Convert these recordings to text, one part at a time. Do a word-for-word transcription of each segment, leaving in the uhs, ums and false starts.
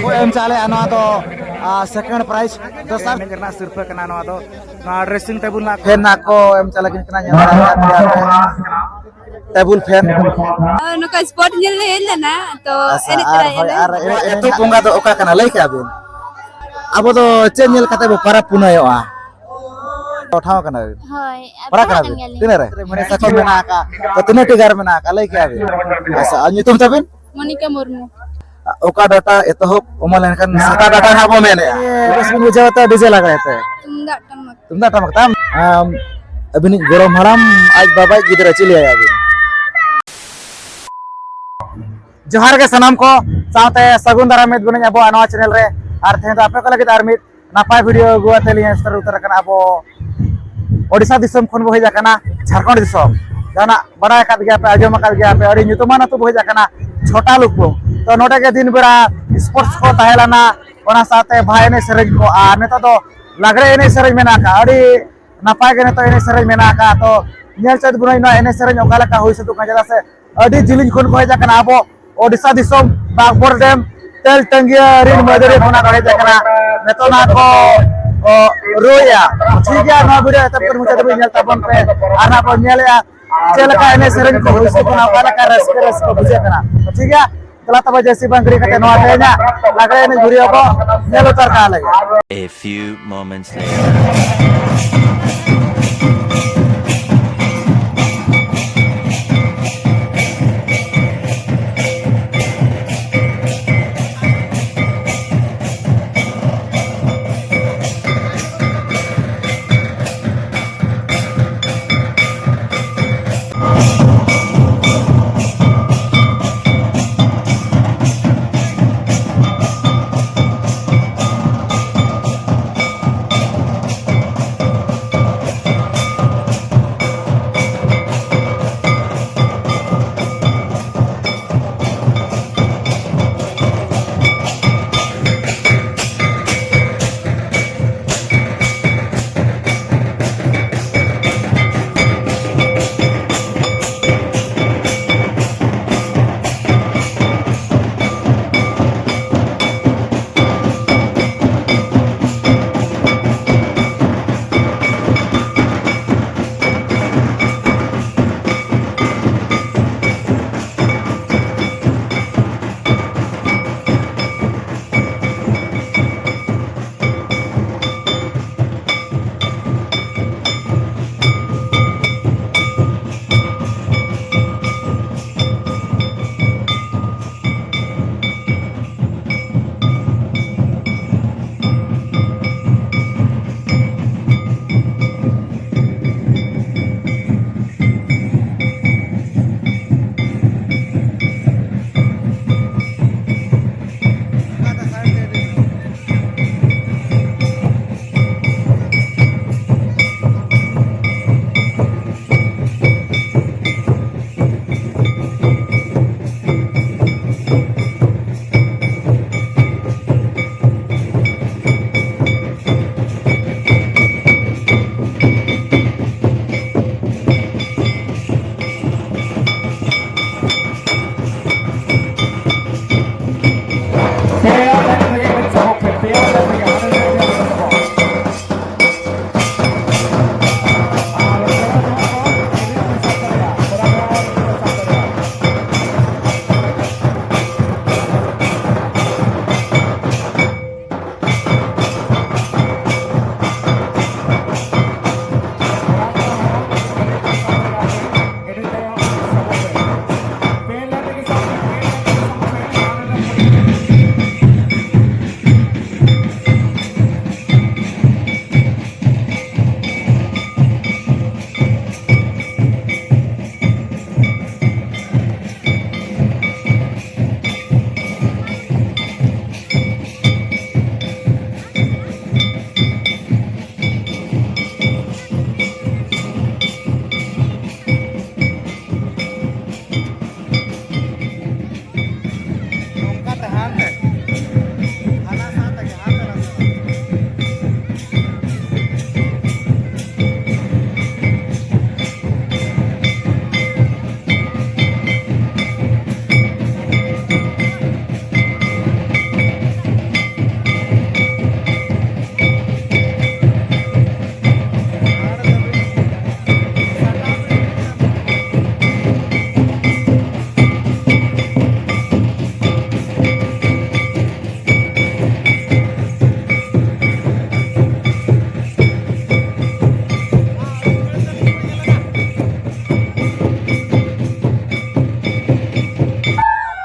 ᱠᱚ ᱮᱢ ᱪᱟᱞᱮᱜᱼᱟ ᱱᱚᱣᱟ ᱫᱚ, ᱟ, second prize ᱫᱚᱥᱟᱨ ᱮᱱᱮᱡ ᱨᱮᱱᱟᱜ ᱥᱤᱨᱯᱟᱹ ᱠᱟᱱᱟ ᱱᱚᱣᱟ ᱫᱚ᱾ ᱱᱚᱣᱟ dressing table ᱨᱮᱱᱟᱜ ᱯᱷᱮᱱ ᱱᱟᱜ ᱠᱚ ᱮᱢ ᱪᱟᱞᱟᱜ ᱠᱟᱱᱟ, ᱧᱮᱞ ᱫᱟᱲᱮᱭᱟᱜ ᱯᱮᱭᱟ ᱯᱮ᱾ Table fan. ᱱᱚᱝᱠᱟ sport ᱧᱮᱞ ᱞᱮ ᱦᱮᱡ ᱞᱮᱱᱟ, ᱛᱚ ᱟᱪᱪᱷᱟ, ᱮᱱᱮᱡ ᱟᱨ ᱛᱚᱨᱟᱭᱮᱫ ᱦᱳᱭ, ᱞᱮ᱾ ᱟᱨ ᱮᱱᱮᱡ, ᱮᱱᱮᱡ ᱮᱛᱚᱦᱚᱵ ᱵᱚᱸᱜᱟ ᱫᱚ ᱚᱠᱟ ᱠᱟᱱᱟ ᱞᱟᱹᱭ ᱠᱮᱜᱼᱟ ᱵᱤᱱ? ᱟᱵᱚ ᱫᱚ ᱪᱮᱫ ᱧᱮᱞ ᱠᱟᱛᱮ ᱵᱚ ᱯᱟᱨᱟᱵᱽ ᱯᱩᱱᱟᱹᱭᱚᱜᱼᱟ? ᱴᱷᱟᱶ ᱠᱟᱱᱟ ᱵᱤᱱ? ᱦᱳᱭ, ᱟᱨ ᱯᱟᱲᱦᱟᱜ ᱯᱟᱲᱦᱟᱜ ᱠᱟᱱᱟ ᱠᱟᱱ ᱵᱤᱱ? ᱜᱮᱭᱟᱞᱤᱧ᱾ ᱛᱤᱱᱟᱹᱜ ᱨᱮ? ᱢᱚᱬᱮ ᱥᱟᱠᱚᱢ ᱢᱮᱱᱟᱜ ᱟᱠᱟᱫ, ᱛᱚ ᱛᱤᱱᱟᱹᱜ ᱴᱤ ᱜᱟᱨ ᱢᱮᱱᱟᱜ ᱟᱠᱟᱫ ᱞᱟᱹᱭ ᱠᱮᱜᱼᱟ ᱵᱤᱱ? ᱟᱪᱪᱷᱟ, ᱟᱨ ᱧᱩᱛᱩᱢ ᱛᱟᱵᱤᱱ? ᱢᱚᱱᱤᱠᱟ ᱢᱩᱨᱢᱩ᱾ ᱚᱠᱟ ᱰᱟᱴᱟ ᱮᱛᱚᱦᱚᱵ ᱚᱢᱚᱱ ᱞᱮᱱᱠᱷᱟᱱ ᱥᱟᱛᱟ ᱰᱟᱴᱟ ᱦᱟᱸᱜ ᱵᱚ ᱢᱮᱱᱮᱜᱼᱟ? ᱵᱮᱥ ᱵᱤᱱ ᱵᱩᱡᱷᱟᱹᱣᱟ ᱛᱚ ᱰᱤᱡᱮ ᱞᱟᱜᱽᱲᱮ ᱛᱮ? ᱛᱩᱢᱫᱟᱜ ᱴᱟᱢᱟᱠ᱾ ᱛᱩᱢᱫᱟᱜ ᱴᱟᱢᱟᱠ ᱛᱟᱢ? ᱟᱢ, ᱟᱹᱵᱤᱱᱤᱡ ᱜᱚᱲᱚᱢ ᱦᱟᱲᱟᱢ ᱟᱡ ᱵᱟᱵᱟᱭᱤᱡ ᱜᱤᱫᱽᱨᱟᱹ ᱪᱤᱞᱤ ᱟᱭᱟ ᱵᱤᱱ? ᱡᱚᱦᱟᱨ ᱜᱮ ᱥᱟᱱᱟᱢ ᱠᱚ, ᱥᱟᱶᱛᱮ ᱥᱟᱹᱜᱩᱱ ᱫᱟᱨᱟᱢ ᱢᱤᱫ ᱵᱚᱱᱟᱹᱧ ᱟᱵᱚᱣᱟᱜ ᱱᱚᱣᱟ channel ᱨᱮ᱾ ᱟᱨ ᱛᱮᱦᱮᱧ ᱫᱚ ᱟᱯᱮ ᱠᱚ ᱞᱟᱹᱜᱤᱫ ᱟᱨ ᱢᱤᱫ ᱱᱟᱯᱟᱭ video ᱟᱹᱜᱩ ᱟᱛᱮ ᱞᱤᱧ ᱥᱮᱴᱮᱨ ᱩᱛᱟᱹᱨ ᱟᱠᱟᱱᱟ ᱟᱵᱚ ᱳᱰᱤᱥᱟ ᱫᱤᱥᱚᱢ ᱠᱷᱚᱱ ᱵᱚ ᱦᱮᱡ ᱟᱠᱟᱱᱟ ᱡᱷᱟᱲᱠᱷᱚᱸᱰ ᱫᱤᱥᱚᱢ᱾ ᱡᱟᱦᱟᱱᱟᱜ ᱵᱟᱲᱟᱭ ᱟᱠᱟᱫ ᱜᱮᱭᱟ ᱯᱮ, ᱟᱸᱡᱚᱢ ᱟᱠᱟᱫ ᱜᱮᱭᱟ ᱯᱮ, ᱟᱹᱰᱤ ᱧᱩᱛᱩᱢᱟᱱ ᱟᱹᱛᱩ ᱵᱚ ᱦᱮᱡ ᱟᱠᱟᱱᱟ ᱪᱷᱳᱴᱟ ᱞᱩᱠᱯᱩᱨ᱾ ᱛᱚ ᱱᱚᱰᱮ ᱜᱮ ᱫᱤᱱ ᱵᱮᱲᱟ sports ᱠᱚ ᱛᱟᱦᱮᱸ ᱞᱮᱱᱟ, ᱚᱱᱟ ᱥᱟᱶᱛᱮ ᱵᱟᱦᱟ ᱮᱱᱮᱡ ᱥᱮᱨᱮᱧ ᱠᱚ, ᱟᱨ ᱱᱤᱛᱚᱜ ᱫᱚ ᱞᱟᱜᱽᱲᱮ ᱮᱱᱮᱡ ᱥᱮᱨᱮᱧ ᱢᱮᱱᱟᱜ ᱟᱠᱟᱫᱼᱟ᱾ ᱟᱹᱰᱤ ᱱᱟᱯᱟᱭ ᱜᱮ ᱱᱤᱛᱚᱜ ᱮᱱᱮᱡ ᱥᱮᱨᱮᱧ ᱢᱮᱱᱟᱜ ᱟᱠᱟᱫᱼᱟ᱾ ᱛᱚ ᱧᱮᱞ ᱪᱮᱫ ᱵᱚᱱ ᱱᱚᱣᱟ ᱮᱱᱮᱡ ᱥᱮᱨᱮᱧ ᱚᱠᱟ ᱞᱮᱠᱟ ᱦᱩᱭ ᱥᱟᱹᱛᱚᱜ ᱠᱟᱱᱟ, ᱪᱮᱫᱟᱜ ᱥᱮ ᱟᱹᱰᱤ ᱡᱤᱞᱤᱧ ᱠᱷᱚᱱ ᱠᱚ ᱦᱮᱡ ᱟᱠᱟᱱᱟ ᱟᱵᱚ ᱳᱰᱤᱥᱟ ᱫᱤᱥᱚᱢ ᱵᱟᱜᱽᱵᱚᱨ ᱰᱮᱢ ᱛᱮᱞ ᱴᱟᱺᱜᱤᱭᱟᱹ ᱨᱤᱱ ᱢᱟᱹᱫᱟᱹᱲᱤᱭᱟᱹ ᱠᱷᱚᱱᱟᱜ ᱠᱚ ᱦᱮᱡ ᱟᱠᱟᱱᱟ᱾ ᱱᱤᱛᱚᱜ ᱱᱟᱦᱟᱜ ᱠᱚ, ᱚ, ᱨᱩᱭᱟ᱾ ᱴᱷᱤᱠ ᱜᱮᱭᱟ, ᱱᱚᱣᱟ video ᱮᱛᱚᱦᱚᱵ ᱠᱷᱚᱱ ᱢᱩᱪᱟᱹᱫ ᱫᱷᱟᱹᱵᱤᱡ ᱧᱮᱞ ᱛᱟᱵᱚᱱ ᱯᱮ᱾ ᱟᱨ ᱱᱟᱦᱟᱜ ᱵᱚᱱ ᱧᱮᱞᱮᱜᱼᱟ ᱪᱮᱫ ᱞᱮᱠᱟ ᱮᱱᱮᱡ ᱥᱮᱨᱮᱧ ᱠᱚ ᱦᱩᱭ ᱥᱟᱹᱛ ᱠᱟᱱᱟ, ᱚᱠᱟ ᱞᱮᱠᱟ ᱨᱟᱹᱥᱠᱟᱹ, ᱨᱟᱹᱥᱠᱟᱹ ᱵᱩᱡᱷᱟᱹᱜ ᱠᱟᱱᱟ᱾ ᱴᱷᱤᱠ ᱜᱮᱭᱟ, ᱫᱮᱞᱟ ᱛᱚᱵᱮ ᱡᱟᱹᱥᱛᱤ ᱵᱟᱝ ᱜᱤᱲᱤ ᱠᱟᱛᱮ ᱱᱚᱣᱟ ᱛᱮᱦᱮᱧᱟᱜ ᱞᱟᱜᱽᱲᱮ ᱮᱱᱮᱡ video ᱵᱚ ᱧᱮᱞ ᱩᱛᱟᱹᱨ ᱠᱟᱜ ᱞᱮᱜᱮ᱾ A few moments later. ᱱᱚᱝᱠᱟ ᱛᱮ ᱦᱟᱱᱛᱮ, ᱦᱟᱱᱟ ᱥᱟᱦᱟ ᱛᱮᱜᱮ, ᱦᱟᱱᱛᱮ ᱱᱟᱛᱮ᱾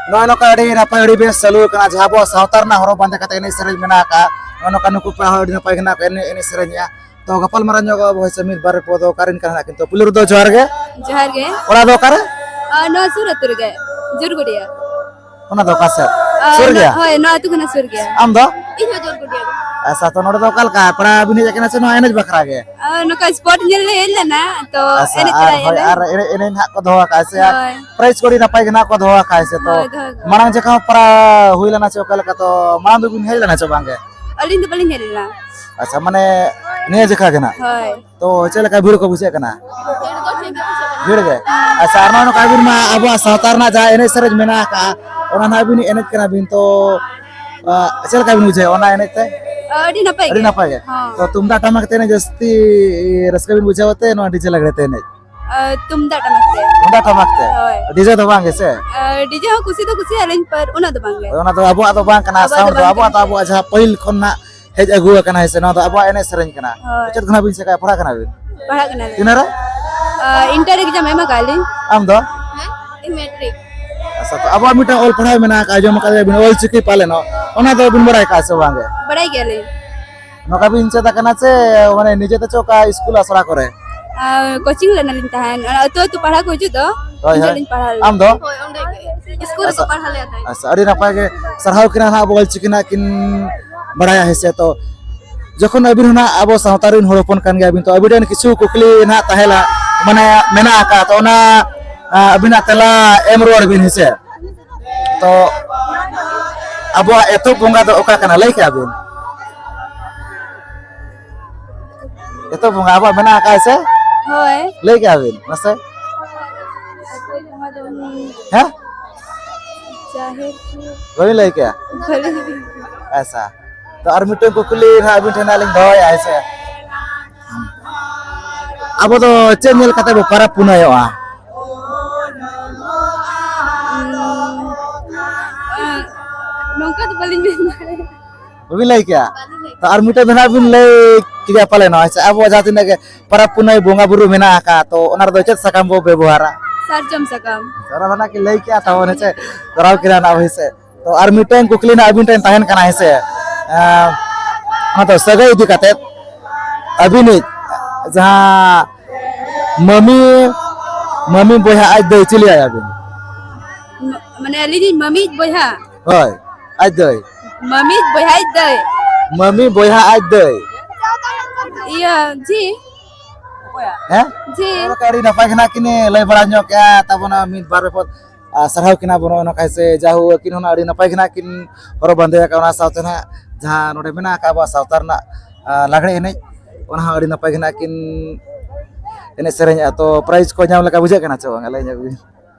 ᱱᱚᱜᱼᱚᱭ ᱱᱚᱝᱠᱟ ᱟᱹᱰᱤ ᱱᱟᱯᱟᱭ, ᱟᱹᱰᱤ ᱵᱮᱥ ᱪᱟᱹᱞᱩ ᱟᱠᱟᱱᱟ, ᱡᱟᱦᱟᱸ ᱟᱵᱚᱣᱟᱜ ᱥᱟᱶᱛᱟ ᱨᱮᱱᱟᱜ ᱦᱚᱨᱚᱜ ᱵᱟᱸᱫᱮ ᱠᱟᱛᱮ ᱮᱱᱮᱡ ᱥᱮᱨᱮᱧ ᱢᱮᱱᱟᱜ ᱟᱠᱟᱫ᱾ ᱱᱚᱜᱼᱚᱭ ᱱᱚᱝᱠᱟ ᱱᱩᱠᱩ ᱠᱚᱲᱟ ᱦᱚᱸ ᱟᱹᱰᱤ ᱱᱟᱯᱟᱭ ᱜᱮ ᱱᱟᱜ ᱠᱚ ᱮᱱᱮᱡ, ᱮᱱᱮᱡ ᱥᱮᱨᱮᱧᱮᱜᱼᱟ᱾ ᱛᱚ ᱜᱟᱯᱟᱞ ᱢᱟᱨᱟᱣ ᱧᱚᱜ ᱟᱵᱚ ᱦᱚᱭ ᱥᱮ ᱢᱤᱫ ᱵᱟᱨ ᱨᱮ ᱯᱚᱫᱚ ᱚᱠᱟᱨᱮᱱ ᱠᱟᱱᱟ ᱱᱟᱜ, ᱠᱤᱱᱛᱩ ᱯᱩᱭᱞᱩ ᱨᱮᱫᱚ ᱡᱚᱦᱟᱨ ᱜᱮ᱾ ᱡᱚᱦᱟᱨ ᱜᱮ᱾ ᱚᱲᱟᱜ ᱫᱚ ᱚᱠᱟᱨᱮ? ᱟᱨ ᱱᱚᱣᱟ ᱥᱩᱨ ᱟᱹᱛᱩ ᱨᱮᱜᱮ, ᱡᱳᱨᱜᱩᱰᱤᱭᱟ᱾ ᱚᱱᱟ ᱫᱚ ᱚᱠᱟ ᱥᱮᱫ? ᱟᱨ ᱥᱩᱨ ᱱᱚ-, ᱜᱮᱭᱟ? ᱦᱳᱭ, ᱱᱚᱣᱟ ᱟᱹᱛᱩ ᱠᱷᱚᱱᱟᱜ ᱥᱩᱨ ᱜᱮᱭᱟ᱾ ᱟᱢ ᱫᱚ? ᱤᱧ ᱦᱚᱸ ᱡᱳᱨᱜᱩᱰᱤᱭᱟ ᱜᱮ᱾ ᱟᱪᱪᱷᱟ, ᱛᱚ ᱱᱚᱰᱮ ᱫᱚ ᱚᱠᱟ ᱞᱮᱠᱟ ᱯᱮᱲᱟ ᱵᱤᱱ ᱦᱮᱡ ᱟᱠᱟᱱᱟ ᱥᱮ ᱱᱚᱣᱟ ᱮᱱᱮᱡ ᱵᱟᱠᱷᱨᱟ ᱜᱮ? ᱟᱨ ᱱᱚᱝᱠᱟ ᱥᱯᱳᱨᱴ ᱧᱮᱞ ᱞᱮ ᱦᱮᱡ ᱞᱮᱱᱟ, ᱛᱚ ᱟᱪᱪᱷᱟ, ᱮᱱᱮᱡ ᱟᱨ ᱛᱚᱨᱟᱭᱮᱫᱼᱟ ᱦᱳᱭ, ᱞᱮ᱾ ᱟᱨ ᱮᱱᱮᱡ, ᱮᱱᱮᱡ ᱱᱟᱦᱟᱜ ᱠᱚ ᱫᱚᱦᱚ ᱟᱠᱟᱫᱼᱟ ᱥᱮ? ᱟᱨ ᱦᱳᱭ᱾ ᱯᱨᱟᱭᱤᱡᱽ ᱠᱚ ᱟᱹᱰᱤ ᱱᱟᱯᱟᱭ ᱜᱮ ᱱᱟᱦᱟᱜ ᱠᱚ ᱫᱚᱦᱚ ᱟᱠᱟᱫᱼᱟ ᱥᱮ? ᱛᱚ ᱦᱳᱭ, ᱫᱚᱦᱚ ᱟᱠᱟᱫᱼᱟ᱾ ᱢᱟᱲᱟᱝ ᱡᱚᱠᱷᱟ ᱦᱚᱸ ᱯᱟᱨᱟ ᱦᱩᱭ ᱞᱮᱱᱟ ᱥᱮ ᱚᱠᱟ ᱞᱮᱠᱟ? ᱛᱚ ᱢᱟᱲᱟᱝ ᱫᱚᱵᱤᱱ ᱦᱮᱡ ᱞᱮᱱᱟ ᱪᱮ ᱵᱟᱝ ᱜᱮ? ᱟᱹᱞᱤᱧ ᱫᱚ ᱵᱟᱹᱞᱤᱧ ᱦᱮᱡ ᱞᱮᱱᱟ᱾ ᱟᱪᱪᱷᱟ, ᱢᱟᱱᱮ ᱱᱤᱭᱟᱹ ᱡᱚᱠᱷᱟ ᱜᱮ ᱱᱟᱦᱟᱜ? ᱦᱳᱭ᱾ ᱛᱚ ᱪᱮᱫ ᱞᱮᱠᱟ ᱵᱷᱤᱲ ᱠᱚ ᱵᱩᱡᱷᱟᱹᱜ ᱠᱟᱱᱟ? ᱵᱷᱤᱲ ᱜᱮ᱾ ᱟᱪᱪᱷᱟ, ᱟᱨ ᱱᱚᱜᱼᱚᱭ ᱱᱚᱝᱠᱟ ᱟᱹᱵᱤᱱ ᱢᱟ ᱟᱵᱚᱣᱟᱜ ᱥᱟᱶᱛᱟ ᱨᱮᱱᱟᱜ ᱡᱟᱦᱟᱸ ᱮᱱᱮᱡ ᱥᱮᱨᱮᱧ ᱢᱮᱱᱟᱜ ᱟᱠᱟᱫᱼᱟ, ᱚᱱᱟ ᱱᱟᱦᱟᱜ ᱵᱤᱱ ᱮᱱᱮᱡ ᱠᱟᱱᱟ ᱵᱤᱱ, ᱛᱚ ᱟ, ᱪᱮᱫ ᱞᱮᱠᱟ ᱵᱤᱱ ᱵᱩᱡᱷᱟᱹᱣᱟ ᱚᱱᱟ ᱮᱱᱮᱡ ᱛᱮ? ᱟᱹᱰᱤ ᱱᱟᱯᱟᱭ ᱟᱹᱰᱤ ᱜᱮ᱾ ᱱᱟᱯᱟᱭ ᱜᱮ᱾ ᱦᱚᱸ᱾ ᱛᱚ ᱛᱩᱢᱫᱟᱜ ᱴᱟᱢᱟᱠ ᱛᱮ ᱮᱱᱮᱡ ᱡᱟᱹᱥᱛᱤ ᱨᱟᱹᱥᱠᱟᱹ ᱵᱤᱱ ᱵᱩᱡᱷᱟᱹᱣᱟ ᱛᱮ ᱱᱚᱣᱟ ᱰᱤᱡᱮ ᱞᱟᱜᱽᱲᱮ ᱛᱮ ᱮᱱᱮᱡ? ᱟ, ᱛᱩᱢᱫᱟᱜ ᱴᱟᱢᱟᱠ ᱛᱮ᱾ ᱛᱩᱢᱫᱟᱜ ᱴᱟᱢᱟᱠ ᱛᱮ? ᱦᱳᱭ᱾ ᱰᱤᱡᱮ ᱫᱚ ᱵᱟᱝ ᱜᱮ ᱥᱮ? ᱟ, ᱰᱤᱡᱮ ᱦᱚᱸ ᱠᱩᱥᱤ ᱫᱚ ᱠᱩᱥᱤᱭᱟᱜ ᱟᱹᱞᱤᱧ, ᱯᱟᱨ ᱩᱱᱟᱹᱜ ᱫᱚ ᱵᱟᱝ ᱜᱮ᱾ ᱚᱱᱟ ᱫᱚ ᱟᱵᱚᱣᱟᱜ ᱫᱚ ᱵᱟᱝ ᱠᱟᱱᱟ, ᱟᱵᱚᱣᱟᱜ ᱫᱚ sound ᱫᱚ ᱵᱟᱝ ᱟᱵᱚᱣᱟᱜ ᱫᱚ ᱠᱟᱱᱟ᱾ ᱟᱵᱚᱣᱟᱜ ᱡᱟᱦᱟᱸ ᱯᱟᱹᱦᱤᱞ ᱠᱷᱚᱱ ᱱᱟᱜ ᱦᱮᱡ ᱟᱹᱜᱩ ᱟᱠᱟᱱᱟ, ᱦᱮᱸ ᱥᱮ? ᱱᱚᱣᱟ ᱫᱚ ᱟᱵᱚᱣᱟᱜ ᱮᱱᱮᱡ ᱥᱮᱨᱮᱧ ᱠᱟᱱᱟ᱾ ᱦᱳᱭ᱾ ᱪᱮᱫ ᱠᱷᱚᱱᱟᱜ ᱵᱤᱱ ᱪᱮᱠᱟᱭᱟ? ᱯᱟᱲᱦᱟᱜ ᱠᱟᱱᱟ ᱵᱤᱱ? ᱛᱤᱱᱟᱹᱜ ᱨᱮ? ᱟ, ᱤᱱᱴᱟᱨ ᱮᱠᱡᱟᱢ ᱮᱢ ᱟᱠᱟᱫ ᱞᱤᱧ᱾ ᱟᱢ ᱫᱚ? ᱦᱮᱸ? ᱤᱧ ᱢᱮᱴᱨᱤᱠ᱾ ᱟᱪᱪᱷᱟ, ᱛᱚ ᱟᱵᱚᱣᱟᱜ ᱢᱤᱫᱴᱟᱝ ᱚᱞ ᱯᱟᱲᱦᱟᱣ ᱢᱮᱱᱟᱜ ᱟᱠᱟᱫ, ᱟᱸᱡᱚᱢ ᱟᱠᱟᱫ ᱵᱤᱱ, ᱚᱞ ᱪᱤᱠᱤ ᱯᱟᱞᱮᱱᱚᱜ, ᱚᱱᱟ ᱫᱚ ᱵᱤᱱ ᱵᱟᱲᱟᱭ ᱟᱠᱟᱫᱼᱟ ᱥᱮ ᱵᱟᱝ ᱜᱮ? ᱵᱟᱲᱟᱭ ᱜᱮᱭᱟᱞᱤᱧ᱾ ᱱᱚᱝᱠᱟ ᱵᱤᱱ ᱪᱮᱫ ᱟᱠᱟᱱᱟ ᱥᱮ ᱢᱟᱱᱮ ᱱᱤᱡᱮ ᱛᱮ ᱪᱮ ᱚᱠᱟ ᱤᱥᱠᱩᱞ ᱟᱥᱲᱟ ᱠᱚᱨᱮ? ᱟᱨ ᱠᱳᱪᱤᱝ ᱞᱮᱱᱟᱞᱤᱧ ᱛᱟᱦᱮᱸᱱ, ᱚᱱᱟ ᱟᱹᱛᱩ ᱟᱹᱛᱩ ᱯᱟᱲᱦᱟᱣ ᱠᱚ ᱦᱤᱡᱩᱜ ᱫᱚ, ᱦᱳᱭ, ᱚᱸᱰᱮ ᱦᱳᱭ᱾ ᱞᱤᱧ ᱯᱟᱲᱦᱟᱣ ᱞᱮᱱᱟ᱾ ᱟᱢ ᱫᱚ? ᱦᱳᱭ, ᱚᱸᱰᱮ ᱜᱮ᱾ ᱤᱥᱠᱩᱞ ᱨᱮᱠᱚ ᱟᱪᱪᱷᱟ᱾ ᱯᱟᱲᱦᱟᱣ ᱞᱮᱭᱟ ᱛᱟᱦᱮᱸᱫ᱾ ᱟᱪᱪᱷᱟ, ᱟᱹᱰᱤ ᱱᱟᱯᱟᱭ ᱜᱮ᱾ ᱥᱟᱨᱦᱟᱣ ᱠᱤᱱᱟ ᱱᱟᱦᱟᱜ ᱟᱵᱚ ᱚᱞᱪᱤᱠᱤ ᱱᱟᱦᱟᱜ ᱠᱤᱱ ᱵᱟᱲᱟᱭᱟ, ᱦᱮᱸ ᱥᱮ? ᱛᱚ ᱡᱚᱠᱷᱚᱱ ᱟᱹᱵᱤᱱ ᱦᱚᱸ ᱱᱟᱦᱟᱜ ᱟᱵᱚ ᱥᱟᱶᱛᱟ ᱨᱮᱱ ᱦᱚᱲ ᱦᱚᱯᱚᱱ ᱠᱟᱱ ᱜᱮᱭᱟ ᱵᱤᱱ, ᱛᱚ ᱟᱹᱵᱤᱱ ᱴᱷᱮᱱ ᱠᱤᱪᱷᱩ ᱠᱩᱠᱞᱤ ᱱᱟᱦᱟᱜ ᱛᱟᱦᱮᱸ ᱞᱟ-, ᱢᱟᱱᱮ ᱢᱮᱱᱟᱜ ᱟᱠᱟᱫ, ᱛᱚ ᱚᱱᱟ, ᱟ, ᱟᱹᱵᱤᱱᱟᱜ ᱛᱮᱞᱟ ᱮᱢ ᱨᱩᱣᱟᱹᱲ ᱵᱤᱱ, ᱦᱮᱸ ᱥᱮ? ᱛᱚ ᱟᱵᱚᱣᱟᱜ ᱮᱛᱚᱦᱚᱵ ᱵᱚᱸᱜᱟ ᱫᱚ ᱚᱠᱟ ᱠᱟᱱᱟ, ᱞᱟᱹᱭ ᱠᱮᱜᱼᱟ ᱵᱤᱱ? ᱮᱛᱚᱦᱚᱵ ᱵᱚᱸᱜᱟ ᱟᱵᱚᱣᱟᱜ ᱢᱮᱱᱟᱜ ᱟᱠᱟᱫ ᱥᱮ? ᱦᱳᱭ᱾ ᱞᱟᱹᱭ ᱠᱮᱜᱼᱟ ᱵᱤᱱ ᱢᱟᱥᱮ? ᱦᱮᱸ? ᱡᱟᱦᱮᱨ ᱠᱚ᱾ ᱵᱟᱹᱵᱤᱱ ᱞᱟᱹᱭ ᱠᱮᱜᱼᱟ? ᱵᱟᱹᱞᱤᱧ᱾ ᱟᱪᱪᱷᱟ, ᱛᱚ ᱟᱨ ᱢᱤᱫᱴᱮᱱ ᱠᱩᱠᱞᱤ ᱱᱟᱦᱟᱜ ᱟᱹᱵᱤᱱ ᱴᱷᱮᱱ ᱦᱟᱸᱜ ᱞᱤᱧ ᱫᱚᱦᱚᱭᱟ, ᱦᱮᱸ ᱥᱮ? ᱟᱵᱚ ᱫᱚ ᱪᱮᱫ ᱧᱮᱞ ᱠᱟᱛᱮ ᱵᱚ ᱯᱚᱨᱚᱵᱽ ᱯᱩᱱᱟᱹᱭᱚᱜᱼᱟ? ᱩᱸ, ᱱᱚᱝᱠᱟ ᱫᱚ ᱵᱟᱹᱞᱤᱧ ᱢᱮᱱ ᱫᱟᱲᱮᱭᱟᱜᱼᱟ᱾ ᱵᱟᱹᱵᱤᱱ ᱞᱟᱹᱭ ᱠᱮᱭᱟ? ᱵᱟᱹᱞᱤᱧ ᱞᱟᱹᱭ ᱛᱚ ᱟᱨ ᱢᱤᱫᱴᱮᱱ ᱫᱚ ᱱᱟᱦᱟᱜ ᱵᱤᱱ ᱞᱟᱹᱭ ᱠᱮᱭᱟ ᱯᱟᱞᱮ ᱱᱚᱜᱼᱚᱭ ᱥᱮ, ᱟᱵᱚ ᱡᱟᱦᱟᱸ ᱛᱤᱱᱟᱹᱜ ᱜᱮ ᱯᱚᱨᱚᱵᱽ ᱯᱩᱱᱟᱹᱭ ᱵᱚᱸᱜᱟ ᱵᱩᱨᱩ ᱢᱮᱱᱟᱜ ᱟᱠᱟᱫ, ᱛᱚ ᱚᱱᱟ ᱨᱮᱫᱚ ᱪᱮᱫ ᱥᱟᱠᱟᱢ ᱵᱚ ᱵᱮᱵᱚᱦᱟᱨᱟ? ᱥᱟᱨᱡᱚᱢ ᱥᱟᱠᱟᱢ᱾ ᱚᱱᱟ ᱫᱚ ᱱᱟᱦᱟᱜ ᱠᱤᱱ ᱞᱟᱹᱭ ᱠᱮᱜᱼᱟ, ᱛᱟᱵᱚᱱ ᱦᱮᱸ ᱪᱮ, ᱠᱚᱨᱟᱣ ᱠᱮᱫᱟ ᱱᱟᱦᱟᱜ ᱦᱳᱭ ᱥᱮ᱾ ᱛᱚ ᱟᱨ ᱢᱤᱫᱴᱮᱱ ᱠᱩᱠᱞᱤ ᱱᱟᱦᱟᱜ ᱟᱹᱵᱤᱱ ᱴᱷᱮᱱ ᱛᱟᱦᱮᱱ ᱠᱟᱱᱟ, ᱦᱮᱸ ᱥᱮ? ᱮᱸ, ᱚᱱᱟ ᱫᱚ ᱥᱟᱹᱜᱟᱹᱭ ᱤᱫᱤ ᱠᱟᱛᱮᱫ ᱟᱹᱵᱤᱱᱤᱡ ᱡᱟᱦᱟᱸ ᱢᱟᱹᱢᱤ, ᱢᱟᱹᱢᱤ ᱵᱚᱭᱦᱟ ᱟᱡ ᱫᱟᱹᱭ ᱪᱤᱞᱤ ᱟᱭᱟᱵᱤᱱ? ᱢᱟ-, ᱢᱟᱱᱮ ᱟᱹᱞᱤᱧᱤᱡ ᱢᱟᱹᱢᱤᱭᱤᱡ ᱵᱚᱭᱦᱟ? ᱦᱳᱭ, ᱟᱡ ᱫᱟᱹᱭ᱾ ᱢᱟᱹᱢᱤᱭᱤᱡ ᱵᱚᱭᱦᱟᱭᱤᱡ ᱫᱟᱹᱭ? ᱢᱟᱹᱢᱤ ᱵᱚᱭᱦᱟ ᱟᱡ ᱫᱟᱹᱭ᱾ ᱤᱭᱟᱹ, ᱡᱤ᱾ ᱦᱮᱸ? ᱡᱤ᱾ ᱱᱚᱜᱼᱚ ᱱᱚᱝᱠᱟ ᱟᱹᱰᱤ ᱱᱟᱯᱟᱭ ᱜᱮ ᱱᱟᱜ ᱠᱤᱱ ᱞᱟᱹᱭ ᱵᱟᱲᱟ ᱧᱚᱜ ᱠᱮᱜᱼᱟ ᱛᱟᱵᱚᱱᱟ ᱢᱤᱫ ᱵᱟᱨ ᱵᱮᱯᱚᱫ᱾ ᱟᱨ ᱥᱟᱨᱦᱟᱣ ᱠᱤᱱᱟ ᱵᱚᱱ ᱱᱚᱜᱼᱚ ᱱᱚᱝᱠᱟ ᱥᱮ, ᱡᱟᱦᱳ ᱟᱹᱠᱤᱱ ᱦᱚᱸ ᱱᱟᱜ ᱟᱹᱰᱤ ᱱᱟᱯᱟᱭ ᱜᱮ ᱱᱟᱜ ᱠᱤᱱ ᱦᱚᱨᱚᱜ ᱵᱟᱸᱫᱮ ᱟᱠᱟᱫ, ᱚᱱᱟ ᱥᱟᱶᱛᱮ ᱱᱟᱜ ᱡᱟᱦᱟᱸ ᱱᱚᱰᱮ ᱢᱮᱱᱟᱜ ᱟᱠᱟᱫ ᱟᱵᱚᱣᱟᱜ ᱥᱟᱶᱛᱟ ᱨᱮᱱᱟᱜ, ᱟᱨ, ᱞᱟᱜᱽᱲᱮ ᱮᱱᱮᱡ, ᱚᱱᱟ ᱦᱚᱸ ᱟᱹᱰᱤ ᱱᱟᱯᱟᱭ ᱜᱮ ᱱᱟᱜ ᱠᱤᱱ ᱮᱱᱮᱡ ᱥᱮᱨᱮᱧᱮᱜᱼᱟ᱾ ᱛᱚ, ᱯᱨᱟᱭᱤᱡᱽ ᱠᱚ ᱧᱟᱢ ᱞᱮᱠᱟ ᱵᱩᱡᱷᱟᱹᱜ ᱠᱟᱱᱟ ᱪᱮ ᱵᱟᱝ? ᱞᱟᱹᱭ ᱧᱚᱜ ᱵᱤᱱ᱾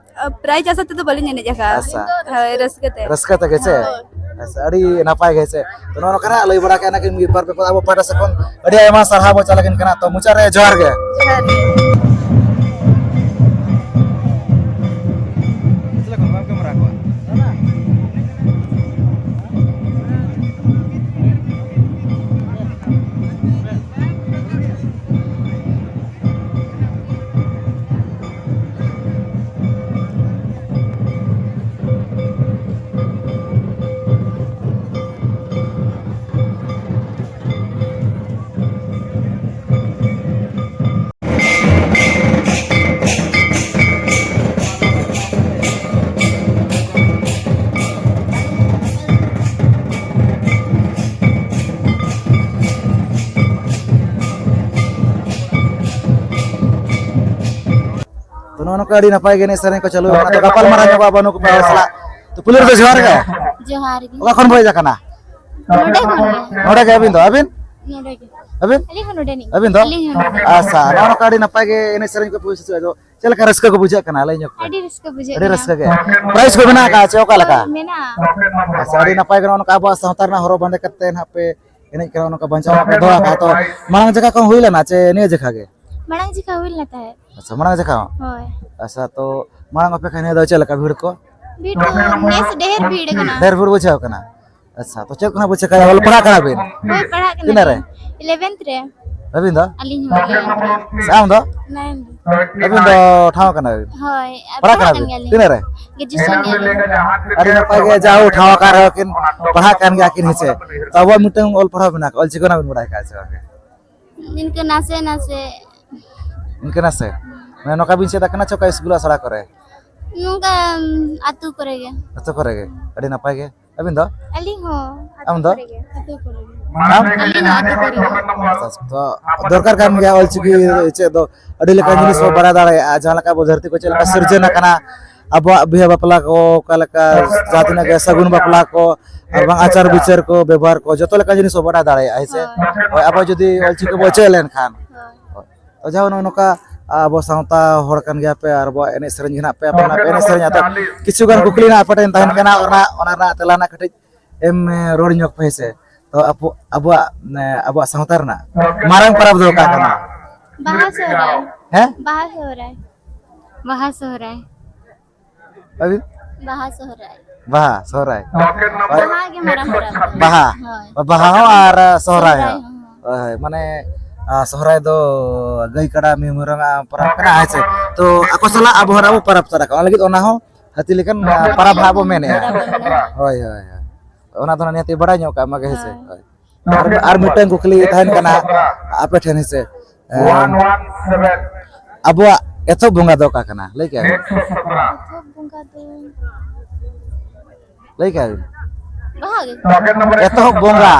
ᱯᱨᱟᱭᱤᱡᱽ ᱟᱥᱟ ᱛᱮᱫᱚ ᱵᱟᱹᱞᱤᱧ ᱮᱱᱮᱡ ᱟᱠᱟᱫᱼᱟ᱾ ᱟᱪᱪᱷᱟ᱾ ᱦᱳᱭ, ᱨᱟᱹᱥᱠᱟᱹ ᱛᱮ᱾ ᱨᱟᱹᱥᱠᱟᱹ ᱛᱮᱜᱮ ᱪᱮ? ᱦᱳᱭ᱾ ᱟᱪᱪᱷᱟ, ᱟᱹᱰᱤ ᱱᱟᱯᱟᱭ ᱜᱮ ᱪᱮ? ᱛᱚ, ᱱᱚᱜᱼᱚ ᱱᱚᱝᱠᱟ ᱱᱟᱜ ᱞᱟᱹᱭ ᱵᱟᱲᱟ ᱠᱮᱫᱼᱟ ᱱᱟᱹᱠᱤᱱ ᱢᱤᱫ ᱵᱟᱨ ᱯᱮ ᱠᱚ, ᱟᱵᱚ ᱯᱟᱦᱴᱟ ᱥᱮᱫ ᱠᱷᱚᱱ ᱟᱹᱰᱤ ᱟᱭᱢᱟ ᱥᱟᱨᱦᱟᱣ ᱵᱚ ᱪᱟᱞ ᱟᱹᱠᱤᱱ ᱠᱟᱱᱟ᱾ ᱛᱚ, ᱢᱩᱪᱟᱹᱫ ᱨᱮ ᱡᱚᱦᱟᱨ ᱜᱮ᱾ ᱡᱚᱦᱟᱨ ᱜᱮ᱾ ᱛᱚ, ᱱᱚᱜᱼᱚ ᱱᱚᱝᱠᱟ ᱟᱹᱰᱤ ᱱᱟᱯᱟᱭ ᱜᱮ ᱮᱱᱮᱡ ᱥᱮᱨᱮᱧ ᱠᱚ ᱪᱟᱹᱞᱩ ᱟᱠᱟᱱᱟ᱾ ᱛᱚ, ᱜᱟᱯᱟᱞ ᱢᱟᱨᱟᱣ ᱧᱚᱜᱚᱜᱼᱟ ᱵᱟᱹᱱᱩ ᱠᱚ ᱥᱟᱞᱟᱜ᱾ ᱛᱚ, ᱯᱩᱭᱞᱩ ᱨᱮᱫᱚ ᱡᱚᱦᱟᱨ ᱜᱮ᱾ ᱡᱚᱦᱟᱨ ᱜᱮ᱾ ᱚᱠᱟ ᱠᱷᱚᱱ ᱵᱚ ᱦᱮᱡ ᱟᱠᱟᱱᱟ? ᱱᱚᱰᱮ ᱠᱷᱚᱱ ᱜᱮ᱾ ᱱᱚᱰᱮ ᱜᱮ᱾ ᱟᱹᱵᱤᱱ ᱫᱚ? ᱟᱹᱵᱤᱱ? ᱱᱚᱰᱮ ᱜᱮ᱾ ᱟᱹᱵᱤᱱ? ᱟᱹᱞᱤᱧ ᱦᱚᱸ ᱱᱚᱰᱮ᱾ ᱟᱹᱵᱤᱱ ᱫᱚ? ᱟᱹᱞᱤᱧ ᱦᱚᱸ ᱱᱚᱰᱮ᱾ ᱟᱪᱪᱷᱟ, ᱱᱚᱜᱼᱚ ᱱᱚᱝᱠᱟ ᱟᱹᱰᱤ ᱱᱟᱯᱟᱭ ᱜᱮ ᱮᱱᱮᱡ ᱥᱮᱨᱮᱧ ᱠᱚ ᱯᱮ ᱩᱫᱩᱜ ᱥᱚᱫᱚᱨ ᱮᱫᱟ᱾ ᱪᱮᱫ ᱞᱮᱠᱟ ᱨᱟᱹᱥᱠᱟᱹ ᱠᱚ ᱵᱩᱡᱷᱟᱹᱜ ᱠᱟᱱᱟ? ᱞᱟᱹᱭ ᱧᱚᱜ ᱯᱮ᱾ ᱟᱹᱰᱤ ᱨᱟᱹᱥᱠᱟᱹ ᱵᱩᱡᱷᱟᱹᱜ ᱟᱹᱰᱤ ᱠᱟᱱᱟ᱾ ᱨᱟᱹᱥᱠᱟᱹ ᱜᱮ᱾ ᱯᱨᱟᱭᱤᱡᱽ ᱠᱚ ᱢᱮᱱᱟᱜ ᱟᱠᱟᱫᱼᱟ ᱪᱮ ᱚᱠᱟ ᱞᱮᱠᱟ? ᱦᱳᱭ, ᱢᱮᱱᱟᱜᱼᱟ᱾ ᱟᱪᱪᱷᱟ, ᱟᱹᱰᱤ ᱱᱟᱯᱟᱭ ᱜᱮ ᱱᱚᱜᱼᱚ ᱱᱚᱝᱠᱟ ᱟᱵᱚᱣᱟᱜ ᱥᱟᱶᱛᱟ ᱨᱮᱱᱟᱜ ᱦᱚᱨᱚᱜ ᱵᱟᱸᱫᱮ ᱠᱟᱛᱮ ᱱᱟᱦᱟᱜ ᱯᱮ ᱮᱱᱮᱡ ᱠᱟᱱᱟ, ᱱᱚᱝᱠᱟ ᱵᱟᱧᱪᱟᱣ ᱨᱮᱱᱟᱜ ᱯᱮ ᱫᱚᱦᱚ ᱟᱠᱟᱫᱼᱟ᱾ ᱛᱚ, ᱢᱟᱲᱟᱝ ᱡᱚᱠᱷᱟ ᱠᱚ ᱦᱩᱭ ᱞᱮᱱᱟ ᱪᱮ ᱱᱤᱭᱟᱹ ᱡᱚᱠᱷᱟ ᱜᱮ? ᱢᱟᱲᱟᱝ ᱡᱚᱠᱷᱟ ᱦᱩᱭ ᱞᱮᱱᱟ ᱛᱟᱦᱮᱸᱫ᱾ ᱟᱪᱪᱷᱟ, ᱢᱟᱲᱟᱝ ᱡᱚᱠᱷᱟ ᱦᱚᱸ? ᱦᱳᱭ᱾ ᱟᱪᱪᱷᱟ, ᱛᱚ, ᱢᱟᱲᱟᱝ ᱚᱯᱮᱠᱷᱟ ᱱᱤᱭᱟᱹ ᱫᱚ ᱪᱮᱫ ᱞᱮᱠᱟ ᱵᱷᱤᱲ ᱠᱚ? ᱵᱷᱤᱲ ᱫᱚ ᱱᱮᱥ ᱰᱷᱮᱨ ᱵᱷᱤᱲ ᱠᱟᱱᱟ᱾ ᱰᱷᱮᱨ ᱵᱷᱤᱲ ᱵᱩᱡᱷᱟᱹᱣ ᱠᱟᱱᱟ? ᱟᱪᱪᱷᱟ, ᱛᱚ, ᱪᱮᱫ ᱠᱚ ᱱᱟᱦᱟᱜ ᱵᱚ ᱪᱮᱠᱟᱭᱟ? ᱚᱞ ᱯᱟᱲᱦᱟᱜ ᱠᱟᱱᱟ ᱵᱤᱱ? ᱦᱳᱭ, ᱯᱟᱲᱦᱟᱜ ᱠᱟᱱᱟ ᱛᱤᱱᱟᱹᱜ ᱨᱮ? ᱞᱤᱧ᱾ eleventh ᱨᱮ᱾ ᱟᱹᱵᱤᱱ ᱫᱚ? ᱟᱹᱞᱤᱧ ᱦᱚᱸ eleventh ᱨᱮ᱾ ᱥᱮ ᱟᱢ ᱫᱚ? Ninth᱾ ᱟᱹᱵᱤᱱ ᱫᱚ ᱴᱷᱟᱶ ᱠᱟᱱᱟ ᱵᱤᱱ? ᱦᱳᱭ, ᱟᱨ ᱯᱟᱲᱦᱟᱜ ᱯᱟᱲᱦᱟᱜ ᱠᱟᱱᱟ ᱠᱟᱱ ᱵᱤᱱ? ᱜᱮᱭᱟᱞᱤᱧ᱾ ᱛᱤᱱᱟᱹᱜ ᱨᱮ? Graduation ᱜᱮᱭᱟᱞᱤᱧ᱾ ᱟᱹᱰᱤ ᱱᱟᱯᱟᱭ ᱜᱮ, ᱡᱟ ᱦᱳ, ᱴᱷᱟᱶ ᱟᱠᱟᱫ ᱨᱮᱦᱚᱸ ᱠᱤᱱ ᱯᱟᱲᱦᱟᱜ ᱠᱟᱱ ᱜᱮᱭᱟ ᱠᱤᱱ, ᱦᱮᱸ ᱥᱮ? ᱛᱚ, ᱟᱵᱚᱣᱟᱜ ᱢᱤᱫᱴᱟᱝ ᱚᱞ ᱯᱟᱲᱦᱟᱣ ᱢᱮᱱᱟᱜ ᱟᱠᱟᱫ, ᱚᱞ ᱪᱤᱠᱤ ᱚᱱᱟ ᱵᱤᱱ ᱵᱟᱲᱟᱭ ᱠᱟᱜᱼᱟ ᱥᱮ ᱵᱟᱝ? ᱤᱱᱠᱟᱹ ᱱᱟᱥᱮ ᱱᱟᱥᱮ᱾ ᱤᱱᱠᱟᱹ ᱱᱟᱥᱮ? ᱢᱟᱱᱮ, ᱱᱚᱝᱠᱟ ᱵᱤᱱ ᱪᱮᱫ ᱟᱠᱟᱱᱟ ᱪᱮ ᱚᱠᱟ ᱤᱥᱠᱩᱞ ᱟᱥᱲᱟ ᱠᱚᱨᱮ? ᱱᱚᱝᱠᱟ, ᱩᱢ, ᱟᱹᱛᱩ ᱠᱚᱨᱮ ᱜᱮ᱾ ᱟᱹᱛᱩ ᱠᱚᱨᱮ ᱜᱮ? ᱟᱹᱰᱤ ᱱᱟᱯᱟᱭ ᱜᱮ᱾ ᱟᱹᱵᱤᱱ ᱫᱚ? ᱟᱹᱞᱤᱧ ᱦᱚᱸ᱾ ᱟᱢ ᱫᱚ? ᱟᱹᱛᱩ ᱠᱚᱨᱮ ᱜᱮ᱾ ᱟᱢ? ᱟᱹᱞᱤᱧ ᱦᱚᱸ ᱟᱹᱛᱩ ᱠᱚᱨᱮ ᱜᱮ᱾ ᱟᱪᱪᱷᱟ, ᱟᱪᱪᱷᱟ᱾ ᱛᱚ ᱫᱚᱨᱠᱟᱨ ᱠᱟᱱ ᱜᱮᱭᱟ ᱚᱞᱪᱤᱠᱤ ᱪᱮᱫ ᱫᱚ᱾ ᱟᱹᱰᱤ ᱞᱮᱠᱟᱱ ᱡᱤᱱᱤᱥ ᱵᱚ ᱵᱟᱲᱟᱭ ᱫᱟᱲᱮᱭᱟᱜᱼᱟ, ᱡᱟᱦᱟᱸ ᱞᱮᱠᱟ ᱟᱵᱚ ᱫᱷᱟᱹᱨᱛᱤ ᱠᱚ ᱪᱮᱫ ᱞᱮᱠᱟ ᱥᱤᱨᱡᱚᱱ ᱟᱠᱟᱱᱟ, ᱟᱵᱚᱣᱟᱜ ᱵᱤᱦᱟᱹ ᱵᱟᱯᱞᱟ ᱠᱚ ᱚᱠᱟ ᱞᱮᱠᱟ, ᱡᱟᱦᱟᱸ ᱛᱤᱱᱟᱹᱜ ᱜᱮ ᱥᱟᱹᱜᱩᱱ ᱵᱟᱯᱞᱟ ᱠᱚ, ᱟᱨ ᱵᱟᱝ ᱟᱪᱟᱨ ᱵᱤᱪᱟᱹᱨ ᱠᱚ, ᱵᱮᱵᱚᱦᱟᱨ ᱠᱚ, ᱡᱚᱛᱚ ᱞᱮᱠᱟᱱ ᱡᱤᱱᱤᱥ ᱵᱚ ᱵᱟᱲᱟᱭ ᱫᱟᱲᱮᱭᱟᱜᱼᱟ, ᱦᱮᱸ ᱥᱮ? ᱦᱳᱭ᱾ ᱦᱳᱭ, ᱟᱵᱚ ᱡᱩᱫᱤ ᱚᱞᱪᱤᱠᱤ ᱵᱚ ᱪᱮᱫ ᱞᱮᱱᱠᱷᱟᱱ, ᱦᱳᱭ᱾ ᱛᱚ ᱡᱟᱦᱟᱸ ᱱᱚᱜᱼᱚ ᱱᱚᱝᱠᱟ ᱟᱵᱚ ᱥᱟᱶᱛᱟ ᱦᱚᱲ ᱠᱟᱱ ᱜᱮᱭᱟ ᱯᱮ ᱟᱨ ᱟᱵᱚᱣᱟᱜ ᱮᱱᱮᱡ ᱥᱮᱨᱮᱧ ᱜᱮ ᱦᱮᱱᱟᱜ ᱯᱮ, ᱟᱯᱮ ᱦᱚᱸ ᱯᱮ ᱮᱱᱮᱡ ᱥᱮᱨᱮᱧᱟ᱾ ᱛᱚ ᱠᱤᱪᱷᱩ ᱜᱟᱱ ᱠᱩᱠᱞᱤ ᱱᱟᱜ ᱟᱯᱮ ᱴᱷᱮᱱ ᱛᱟᱦᱮᱱ ᱠᱟᱱᱟ, ᱚᱱᱟ, ᱚᱱᱟ ᱨᱮᱱᱟᱜ ᱛᱮᱞᱟ ᱱᱟᱜ ᱠᱟᱹᱴᱤᱡ ᱮᱢ, ᱮ, ᱨᱚᱲ ᱧᱚᱜ ᱯᱮ, ᱦᱮᱸ ᱥᱮ? ᱛᱚ ᱟᱵᱚ, ᱟᱵᱚᱣᱟᱜ, ᱮ, ᱟᱵᱚᱣᱟᱜ ᱥᱟᱶᱛᱟ ᱨᱮᱱᱟᱜ ᱢᱟᱨᱟᱝ ᱯᱚᱨᱚᱵᱽ ᱫᱚ ᱚᱠᱟ ᱠᱟᱱᱟ? ᱵᱟᱦᱟ ᱥᱚᱦᱨᱟᱭ᱾ ᱦᱮᱸ? ᱵᱟᱦᱟ ᱥᱚᱦᱨᱟᱭ᱾ ᱵᱟᱦᱟ ᱥᱚᱦᱨᱟᱭ᱾ ᱟᱹᱵᱤᱱ? ᱵᱟᱦᱟ ᱥᱚᱦᱨᱟᱭ᱾ ᱵᱟᱦᱟ ᱥᱚᱦᱨᱟᱭ᱾ ᱵᱟᱦᱟ ᱜᱮ ᱢᱟᱨᱟᱝ ᱯᱚᱨᱚᱵᱽ ᱫᱚ᱾ ᱵᱟᱦᱟ᱾ ᱦᱳᱭ᱾ ᱵᱟᱦᱟ ᱦᱚᱸ ᱟᱨ ᱥᱚᱦᱨᱟᱭ ᱦᱚᱸ᱾ ᱥᱚᱦᱨᱟᱭ ᱦᱚᱸ᱾ ᱦᱳᱭ, ᱦᱳᱭ, ᱢᱟᱱᱮ, ᱟ, ᱥᱚᱦᱨᱟᱭ ᱫᱚ ᱜᱟᱹᱭ ᱠᱟᱰᱟ ᱢᱤᱦᱩ ᱢᱮᱨᱚᱢᱟᱜ ᱯᱚᱨᱚᱵᱽ ᱠᱟᱱᱟ, ᱦᱮᱸ ᱥᱮ? ᱛᱚ ᱟᱠᱚ ᱥᱟᱞᱟᱜ ᱟᱵᱚ ᱦᱚᱸ ᱵᱚ ᱯᱚᱨᱚᱵᱽ ᱥᱟᱞᱟᱜ ᱠᱟᱱᱟ, ᱚᱱᱟ ᱞᱟᱹᱜᱤᱫ ᱚᱱᱟ ᱦᱚᱸ ᱦᱟᱹᱛᱤ ᱞᱮᱠᱟᱱ, ᱟ, ᱯᱚᱨᱚᱵᱽ ᱦᱟᱸᱜ ᱵᱚ ᱢᱮᱱᱮᱜᱼᱟ᱾ ᱯᱚᱨᱚᱵᱽ ᱵᱚ ᱢᱮᱱᱮᱜᱼᱟ᱾ ᱦᱳᱭ, ᱦᱳᱭ, ᱦᱳᱭ᱾ ᱚᱱᱟ ᱫᱚ ᱱᱤᱦᱟᱹᱛ ᱵᱟᱲᱟᱭ ᱧᱚᱜ ᱠᱟᱜ ᱢᱟᱜᱮ, ᱦᱮᱸ ᱥᱮ? ᱦᱳᱭ᱾ ᱦᱳᱭ᱾ ᱟᱨ, ᱟᱨ ᱢᱤᱫᱴᱟᱝ ᱠᱩᱠᱞᱤ ᱛᱟᱦᱮᱱ ᱠᱟᱱᱟ ᱟᱯᱮ ᱴᱷᱮᱱ, ᱦᱮᱸ ᱥᱮ? ᱮᱸ, ᱟᱵᱚᱣᱟᱜ ᱮᱛᱚᱦᱚᱵ ᱵᱚᱸᱜᱟ ᱫᱚ ᱚᱠᱟ ᱠᱟᱱᱟ? ᱞᱟᱹᱭ ᱠᱮᱜᱼᱟ ᱵᱤᱱ? ᱮᱛᱚᱦᱚᱵ ᱵᱚᱸᱜᱟ ᱫᱚ ᱞᱟᱹᱭ ᱠᱮᱜᱼᱟ ᱵᱤᱱ? ᱵᱟᱦᱟ ᱜᱮ᱾ ᱮᱛᱚᱦᱚᱵ ᱵᱚᱸᱜᱟ᱾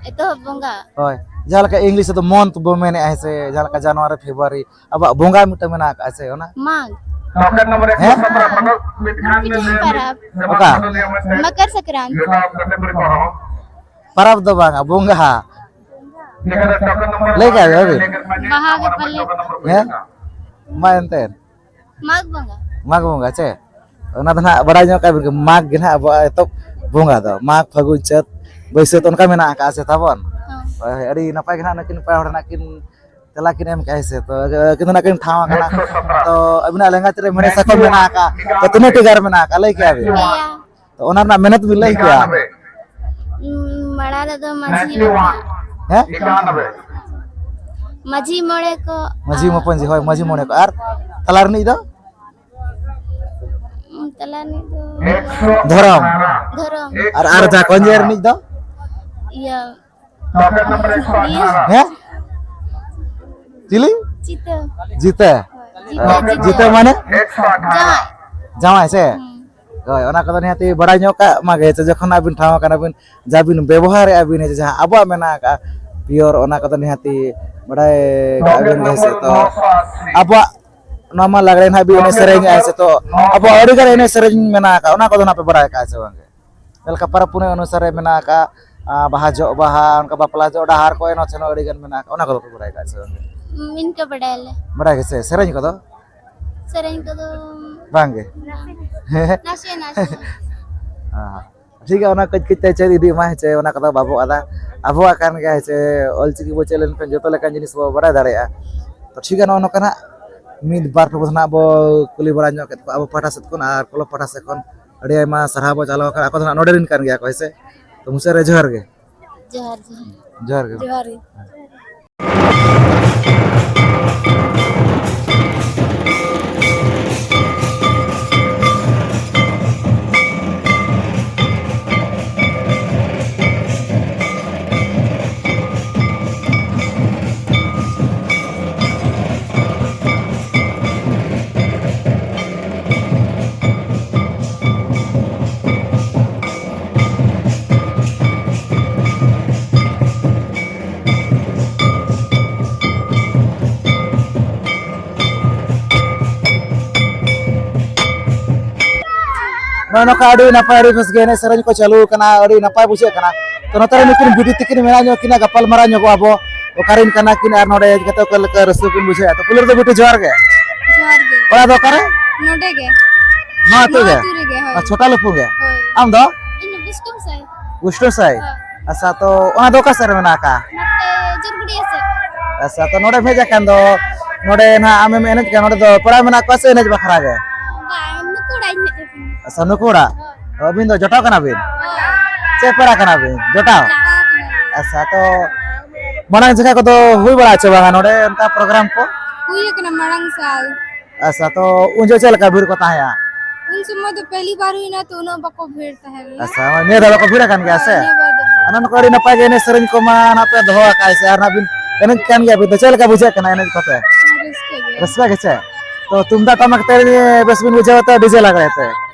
ᱮᱛᱚᱦᱚᱵ ᱵᱚᱸᱜᱟ᱾ ᱦᱳᱭ, ᱡᱟᱦᱟᱸ ᱞᱮᱠᱟ ᱤᱝᱞᱤᱥ ᱨᱮᱫᱚ month ᱵᱚ ᱢᱮᱱᱮᱫᱼᱟ, ᱦᱮᱸ ᱥᱮ? ᱡᱟᱦᱟᱸ ᱞᱮᱠᱟ ᱡᱟᱱᱩᱣᱟᱨᱤ, ᱯᱷᱮᱵᱽᱨᱩᱣᱟᱨᱤ, ᱟᱵᱚᱣᱟᱜ ᱵᱚᱸᱜᱟ ᱢᱤᱫᱴᱟᱝ ᱢᱮᱱᱟᱜ ᱟᱠᱟᱫᱼᱟ ᱥᱮ ᱚᱱᱟ? ᱢᱟᱜᱽ᱾ ᱦᱮᱸ? ᱢᱟᱜᱽ ᱯᱤᱪᱷᱤᱢ ᱯᱟᱨᱟᱵᱽ᱾ ᱚᱠᱟ? ᱢᱚᱠᱚᱨ ᱥᱚᱝᱠᱨᱟᱱᱛ᱾ ᱯᱟᱨᱟᱵᱽ ᱫᱚ ᱵᱟᱝᱟ, ᱵᱚᱸᱜᱟ᱾ ᱞᱟᱹᱭ ᱠᱟᱜ ᱵᱤᱱ? ᱵᱟᱦᱟ ᱜᱮ ᱯᱟᱞᱮ᱾ ᱦᱮᱸ? ᱢᱟ ᱮᱱᱛᱮ᱾ ᱢᱟᱜᱽ ᱵᱚᱸᱜᱟ᱾ ᱢᱟᱜᱽ ᱵᱚᱸᱜᱟ ᱪᱮ? ᱚᱱᱟ ᱫᱚ ᱱᱟᱦᱟᱜ ᱵᱟᱲᱟᱭ ᱧᱚᱜ ᱠᱟᱜ ᱵᱤᱱ, ᱢᱟᱜᱽ ᱜᱮ ᱱᱟᱦᱟᱜ ᱟᱵᱚᱣᱟᱜ ᱮᱛᱚᱦᱚᱵ ᱵᱚᱸᱜᱟ ᱫᱚ᱾ ᱢᱟᱜᱽ, ᱯᱷᱟᱹᱜᱩᱱ, ᱪᱟᱹᱛ, ᱵᱟᱹᱭᱥᱟᱹᱠᱷ ᱚᱱᱠᱟ ᱢᱮᱱᱟᱜ ᱟᱠᱟᱫᱼᱟ ᱥᱮ ᱛᱟᱵᱚᱱ? ᱦᱚᱸ᱾ ᱦᱳᱭ, ᱦᱳᱭ, ᱟᱹᱰᱤ ᱱᱟᱯᱟᱭ ᱜᱮ ᱱᱟᱦᱟᱜ ᱱᱩᱠᱤᱱ ᱯᱮ ᱦᱚᱲ ᱱᱟᱦᱟᱜ ᱠᱤᱱ ᱛᱮᱞᱟ ᱠᱤᱱ ᱮᱢ ᱠᱮᱜᱼᱟ, ᱦᱮᱸ ᱥᱮ? ᱛᱚ, ᱟᱹᱠᱤᱱ ᱫᱚ ᱱᱟᱜ ᱠᱤᱱ ᱴᱷᱟᱶ ᱟᱠᱟᱱᱟ᱾ ᱛᱚ, ᱟᱹᱵᱤᱱᱟᱜ ᱞᱮᱸᱜᱟ ᱛᱤ ᱨᱮ ᱢᱮᱬᱦᱮᱫ ᱥᱟᱠᱚᱢ ᱢᱮᱱᱟᱜ ᱟᱠᱟᱫ, ᱛᱚ, ᱛᱤᱱᱟᱹᱜ ᱴᱤ ᱜᱟᱨ ᱢᱮᱱᱟᱜ ᱟᱠᱟᱫ? ᱞᱟᱹᱭ ᱠᱮᱜᱼᱟ ᱵᱤᱱ? ᱯᱮᱭᱟ᱾ ᱛᱚ, ᱚᱱᱟ ᱨᱮᱱᱟᱜ ᱢᱮᱱᱮᱛ ᱵᱤᱱ ᱞᱟᱹᱭ ᱠᱮᱭᱟ? ᱩᱸ, ᱢᱟᱲᱟᱝ ᱨᱮᱫᱚ ᱢᱟᱹᱡᱷᱤ ᱵᱟᱵᱟ᱾ ᱦᱮᱸ? ᱢᱟᱹᱡᱷᱤ ᱢᱚᱬᱮ ᱠᱚ, ᱢᱟᱹᱡᱷᱤ ᱟᱨ ᱢᱟᱹᱯᱟᱹᱧ ᱡᱤ, ᱦᱳᱭ, ᱢᱟᱹᱡᱷᱤ ᱢᱚᱬᱮ ᱠᱚ᱾ ᱟᱨ ᱛᱟᱞᱟ ᱨᱤᱱᱤᱡ ᱫᱚ? ᱩᱸ, ᱛᱟᱞᱟ ᱨᱤᱱᱤᱡ ᱫᱚ ᱫᱷᱚᱨᱚᱢ᱾ ᱫᱷᱚᱨᱚᱢ᱾ ᱟᱨ, ᱟᱨ ᱡᱟᱦᱟᱸ ᱠᱚᱧᱡᱮ ᱨᱤᱱᱤᱡ ᱫᱚ? ᱤᱭᱟᱹ, ᱤᱭᱟᱹ᱾ ᱦᱮᱸ? ᱪᱤᱞᱤ? ᱪᱤᱛᱟᱹ᱾ ᱡᱤᱛᱟᱹ? ᱦᱳᱭ, ᱡᱤᱛᱟᱹ, ᱡᱤᱛᱟᱹ᱾ ᱡᱤᱛᱟᱹ ᱢᱟᱱᱮ? ᱡᱟᱶᱟᱭ᱾ ᱡᱟᱶᱟᱭ ᱥᱮ? ᱦᱩᱸ᱾ ᱦᱳᱭ, ᱚᱱᱟ ᱠᱚᱫᱚ ᱱᱤᱦᱟᱹᱛᱤ ᱵᱟᱲᱟᱭ ᱧᱚᱜ ᱠᱟᱜ ᱢᱟ ᱜᱮ, ᱡᱮ ᱡᱚᱠᱷᱚᱱ ᱟᱹᱵᱤᱱ ᱴᱷᱟᱶ ᱟᱠᱟᱱᱟ ᱵᱤᱱ, ᱡᱟ ᱵᱤᱱ ᱵᱮᱵᱚᱦᱟᱨᱮᱜᱼᱟ ᱵᱤᱱ, ᱡᱟᱦᱟᱸ ᱟᱵᱚᱣᱟᱜ ᱢᱮᱱᱟᱜ ᱟᱠᱟᱫ ᱯᱤᱭᱳᱨ, ᱚᱱᱟ ᱠᱚᱫᱚ ᱱᱤᱦᱟᱹᱛᱤ ᱵᱟᱲᱟᱭ ᱠᱟᱜ ᱵᱤᱱ ᱜᱮ ᱥᱮ᱾ ᱛᱚ ᱟᱵᱚᱣᱟᱜ ᱱᱚᱣᱟ ᱢᱟ ᱞᱟᱜᱽᱲᱮ ᱱᱟᱦᱟᱜ ᱵᱤᱱ ᱮᱱᱮᱡ ᱥᱮᱨᱮᱧᱮᱜᱼᱟ ᱥᱮ, ᱛᱚ ᱟᱵᱚᱣᱟᱜ ᱟᱹᱰᱤᱜᱟᱱ ᱮᱱᱮᱡ ᱥᱮᱨᱮᱧ ᱢᱮᱱᱟᱜ ᱟᱠᱟᱫ, ᱚᱱᱟ ᱠᱚᱫᱚ ᱱᱟᱦᱟᱜ ᱯᱮ ᱵᱟᱲᱟᱭ ᱟᱠᱟᱫᱼᱟ ᱥᱮ ᱵᱟᱝ? ᱡᱮᱞᱮᱠᱟ ᱯᱚᱨᱚᱵᱽ ᱯᱩᱱᱟᱹᱭ ᱚᱱᱩᱥᱟᱨᱮ ᱢᱮᱱᱟᱜ ᱟᱠᱟᱫ, ᱟ, ᱵᱟᱦᱟ ᱡᱚᱜ ᱵᱟᱦᱟ, ᱚᱱᱠᱟ ᱵᱟᱯᱞᱟ ᱡᱚᱜ ᱰᱟᱦᱟᱨ ᱠᱚ ᱮᱱᱚᱜ ᱥᱮᱱᱚᱜ ᱟᱹᱰᱤᱜᱟᱱ ᱢᱮᱱᱟᱜ ᱟᱠᱟᱫ, ᱚᱱᱟ ᱠᱚᱫᱚ ᱯᱮ ᱵᱟᱲᱟᱭ ᱟᱠᱟᱫᱼᱟ ᱥᱮ ᱵᱟᱝ? ᱦᱩᱸ, ᱤᱱᱠᱟᱹ ᱵᱟᱰᱟᱭᱟᱞᱮ᱾ ᱵᱟᱲᱟᱭ ᱜᱮ ᱥᱮ? ᱥᱮᱨᱮᱧ ᱠᱚᱫᱚ? ᱥᱮᱨᱮᱧ ᱠᱚᱫᱚ ᱵᱟᱝ ᱜᱮ? ᱱᱟᱥᱮ ᱱᱟᱥᱮ᱾ ᱦᱮᱸ᱾ ᱴᱷᱤᱠ ᱜᱮᱭᱟ, ᱚᱱᱟ ᱠᱟᱹᱡ ᱠᱟᱹᱡ ᱛᱮ ᱪᱮᱫ ᱤᱫᱤᱜ ᱢᱟ, ᱦᱮᱸ ᱪᱮ, ᱚᱱᱟ ᱠᱚᱫᱚ ᱵᱟᱵᱚ ᱟᱫᱟ᱾ ᱟᱵᱚᱣᱟᱜ ᱠᱟᱱ ᱜᱮᱭᱟ, ᱦᱮᱸ ᱪᱮ, ᱚᱞᱪᱤᱠᱤ ᱵᱚ ᱪᱮᱫ ᱞᱮᱱᱠᱷᱟᱱ ᱡᱚᱛᱚ ᱞᱮᱠᱟᱱ ᱡᱤᱱᱤᱥ ᱵᱚ ᱵᱟᱲᱟᱭ ᱫᱟᱲᱮᱭᱟᱜᱼᱟ᱾ ᱛᱚ ᱴᱷᱤᱠ ᱜᱮᱭᱟ, ᱱᱚᱜᱼᱚ ᱱᱚᱝᱠᱟ ᱱᱟᱜ ᱢᱤᱫ ᱵᱟᱨ ᱯᱮ ᱵᱚᱪᱷᱚᱨ ᱱᱟᱜ ᱵᱚ ᱠᱩᱞᱤ ᱵᱟᱲᱟ ᱧᱚᱜ ᱠᱮᱫ ᱠᱚᱣᱟ ᱟᱵᱚ ᱯᱟᱦᱴᱟ ᱥᱮᱫ ᱠᱷᱚᱱ, ᱟᱨ ᱠᱞᱟᱵᱽ ᱯᱟᱦᱴᱟ ᱥᱮᱫ ᱠᱷᱚᱱ ᱟᱹᱰᱤ ᱟᱭᱢᱟ ᱥᱟᱨᱦᱟᱣ ᱵᱚ ᱪᱟᱞ ᱟᱠᱚ ᱠᱟᱱᱟ᱾ ᱟᱠᱚ ᱫᱚ ᱱᱟᱜ ᱱᱚᱰᱮ ᱨᱮᱱ ᱠᱟᱱ ᱜᱮᱭᱟ ᱠᱚ, ᱦᱮᱸ ᱥᱮ? ᱛᱚ ᱢᱩᱪᱟᱹᱫ ᱨᱮ ᱡᱚᱦᱟᱨ ᱜᱮ᱾ ᱡᱚᱦᱟᱨ, ᱡᱚᱦᱟᱨ᱾ ᱡᱚᱦᱟᱨ ᱜᱮ᱾ ᱡᱚᱦᱟᱨ ᱜᱮ᱾ ᱱᱚᱜᱼᱚ ᱱᱚᱝᱠᱟ ᱟᱹᱰᱤ ᱱᱟᱯᱟᱭ, ᱟᱹᱰᱤ ᱵᱮᱥ ᱜᱮ ᱮᱱᱮᱡ ᱥᱮᱨᱮᱧ ᱠᱚ ᱪᱟᱹᱞᱩ ᱟᱠᱟᱱᱟ, ᱟᱹᱰᱤ ᱱᱟᱯᱟᱭ ᱵᱩᱡᱷᱟᱹᱜ ᱠᱟᱱᱟ᱾ ᱛᱚ ᱱᱚᱛᱮ ᱨᱮ ᱱᱩᱠᱤᱱ ᱵᱤᱴᱤ ᱛᱤᱠᱤᱱ ᱢᱮᱱᱟᱜ ᱧᱚᱜ ᱠᱤᱱᱟ, ᱜᱟᱯᱟᱞ ᱢᱟᱨᱟᱣ ᱧᱚᱜᱚᱜ ᱟᱵᱚ, ᱚᱠᱟᱨᱮᱱ ᱠᱟᱱᱟ ᱠᱤᱱ ᱟᱨ ᱱᱚᱰᱮ ᱦᱮᱡ ᱠᱟᱛᱮ ᱚᱠᱟ ᱞᱮᱠᱟ ᱨᱟᱹᱥᱠᱟᱹ ᱠᱤᱱ ᱵᱩᱡᱷᱟᱹᱣᱮᱫᱼᱟ᱾ ᱛᱚ ᱯᱩᱭᱞᱩ ᱨᱮᱫᱚ ᱵᱤᱴᱤ ᱡᱚᱦᱟᱨ ᱜᱮ᱾ ᱡᱚᱦᱟᱨ ᱜᱮ᱾ ᱚᱲᱟᱜ ᱫᱚ ᱚᱠᱟᱨᱮ? ᱱᱚᱰᱮ ᱜᱮ᱾ ᱱᱚᱣᱟ ᱟᱹᱛᱩ ᱱᱚᱣᱟ ᱜᱮ? ᱟᱹᱛᱩ ᱨᱮᱜᱮ, ᱦᱳᱭ᱾ ᱟᱨ ᱪᱷᱳᱴᱟ ᱞᱩᱯᱩ ᱜᱮ? ᱦᱳᱭ᱾ ᱟᱢ ᱫᱚ? ᱤᱧ ᱫᱚ ᱵᱤᱥᱱᱩ ᱥᱟᱭ᱾ ᱵᱤᱥᱱᱩ ᱥᱟᱭ? ᱦᱳᱭ᱾ ᱟᱪᱪᱷᱟ, ᱛᱚ ᱚᱱᱟ ᱫᱚ ᱚᱠᱟ ᱥᱮᱫ ᱨᱮ ᱢᱮᱱᱟᱜ ᱟᱠᱟᱫᱼᱟ? ᱱᱚᱛᱮ ᱡᱳᱨᱜᱩᱰᱤᱭᱟᱹ ᱥᱮᱫ᱾ ᱟᱪᱪᱷᱟ, ᱛᱚ ᱱᱚᱰᱮᱢ ᱦᱮᱡ ᱟᱠᱟᱱ ᱫᱚ, ᱱᱚᱰᱮ ᱱᱟᱦᱟᱜ ᱟᱢᱮᱢ ᱮᱱᱮᱡ ᱠᱟᱱᱟ, ᱱᱚᱰᱮ ᱫᱚ ᱯᱮᱲᱟ ᱢᱮᱱᱟᱜ ᱠᱚᱣᱟ ᱥᱮ ᱮᱱᱮᱡ ᱵᱟᱠᱷᱨᱟ ᱜᱮ? ᱵᱟᱝ, ᱱᱩᱠᱩ ᱚᱲᱟᱜ ᱤᱧ ᱦᱮᱡ ᱟᱠᱟᱱᱟ᱾ ᱟᱪᱪᱷᱟ, ᱱᱩᱠᱩ ᱚᱲᱟᱜ? ᱦᱳᱭ᱾ ᱟᱹᱵᱤᱱ ᱫᱚ ᱡᱚᱴᱟᱣ ᱠᱟᱱᱟ ᱵᱤᱱ? ᱦᱳᱭ᱾ ᱪᱮᱫ ᱯᱮᱲᱟ ᱠᱟᱱᱟ ᱵᱤᱱ? ᱡᱚᱴᱟᱣ? ᱡᱚᱴᱟᱣ ᱠᱟᱱᱟ ᱞᱤᱧ᱾ ᱟᱪᱪᱷᱟ, ᱛᱚ ᱢᱟᱲᱟᱝ ᱡᱚᱠᱷᱟ ᱠᱚᱫᱚ ᱦᱩᱭ ᱵᱟᱲᱟ ᱪᱮ ᱵᱟᱝᱟ ᱱᱚᱰᱮ ᱚᱱᱠᱟ ᱯᱨᱳᱜᱨᱟᱢ ᱠᱚ? ᱦᱩᱭ ᱟᱠᱟᱱᱟ ᱢᱟᱲᱟᱝ ᱥᱟᱞ᱾ ᱟᱪᱪᱷᱟ, ᱛᱚ ᱩᱱ ᱡᱚᱦᱚᱜ ᱪᱮᱫ ᱞᱮᱠᱟ ᱵᱷᱤᱲ ᱠᱚ ᱛᱟᱦᱮᱸᱭᱟ? ᱩᱱ ᱥᱚᱢᱚᱭ ᱫᱚ ᱯᱮᱦᱞᱤ ᱵᱟᱨ ᱦᱩᱭᱱᱟ, ᱛᱚ ᱩᱱᱟᱹᱜ ᱵᱟᱠᱚ ᱵᱷᱤᱲ ᱛᱟᱦᱮᱸ ᱞᱮᱱᱟ᱾ ᱟᱪᱪᱷᱟ, ᱱᱤᱭᱟᱹ ᱫᱷᱟᱣ ᱵᱟᱠᱚ ᱵᱷᱤᱲ ᱟᱠᱟᱱ ᱜᱮᱭᱟ ᱥᱮ? ᱦᱳᱭ, ᱱᱤᱭᱟᱹ ᱵᱟᱨ ᱫᱚ ᱵᱷᱤᱲ᱾ ᱚᱱᱟ ᱱᱩᱠᱩ ᱟᱹᱰᱤ ᱱᱟᱯᱟᱭ ᱜᱮ ᱮᱱᱮᱡ ᱥᱮᱨᱮᱧ ᱠᱚᱢᱟ ᱱᱟᱦᱟᱜ ᱯᱮ ᱫᱚᱦᱚ ᱟᱠᱟᱫᱼᱟ ᱥᱮ, ᱟᱨ ᱱᱟᱦᱟᱜ ᱵᱤᱱ ᱮᱱᱮᱡ ᱠᱟᱱ ᱜᱮᱭᱟ ᱵᱤᱱ, ᱛᱚ ᱪᱮᱫ ᱞᱮᱠᱟ ᱵᱩᱡᱷᱟᱹᱜ ᱠᱟᱱᱟ ᱮᱱᱮᱡ ᱠᱚᱛᱮ? ᱨᱟᱹᱥᱠᱟᱹ ᱜᱮ᱾ ᱨᱟᱹᱥᱠᱟᱹ ᱜᱮ ᱪᱮ? ᱛᱚ ᱛᱩᱢᱫᱟᱜ ᱴᱟᱢᱟᱠ ᱛᱮ ᱵᱮᱥ ᱵᱤᱱ ᱵᱩᱡᱷᱟᱹᱣᱟ ᱛᱚ ᱰᱤᱡᱮ ᱞᱟᱜᱽᱲᱮ ᱛᱮ?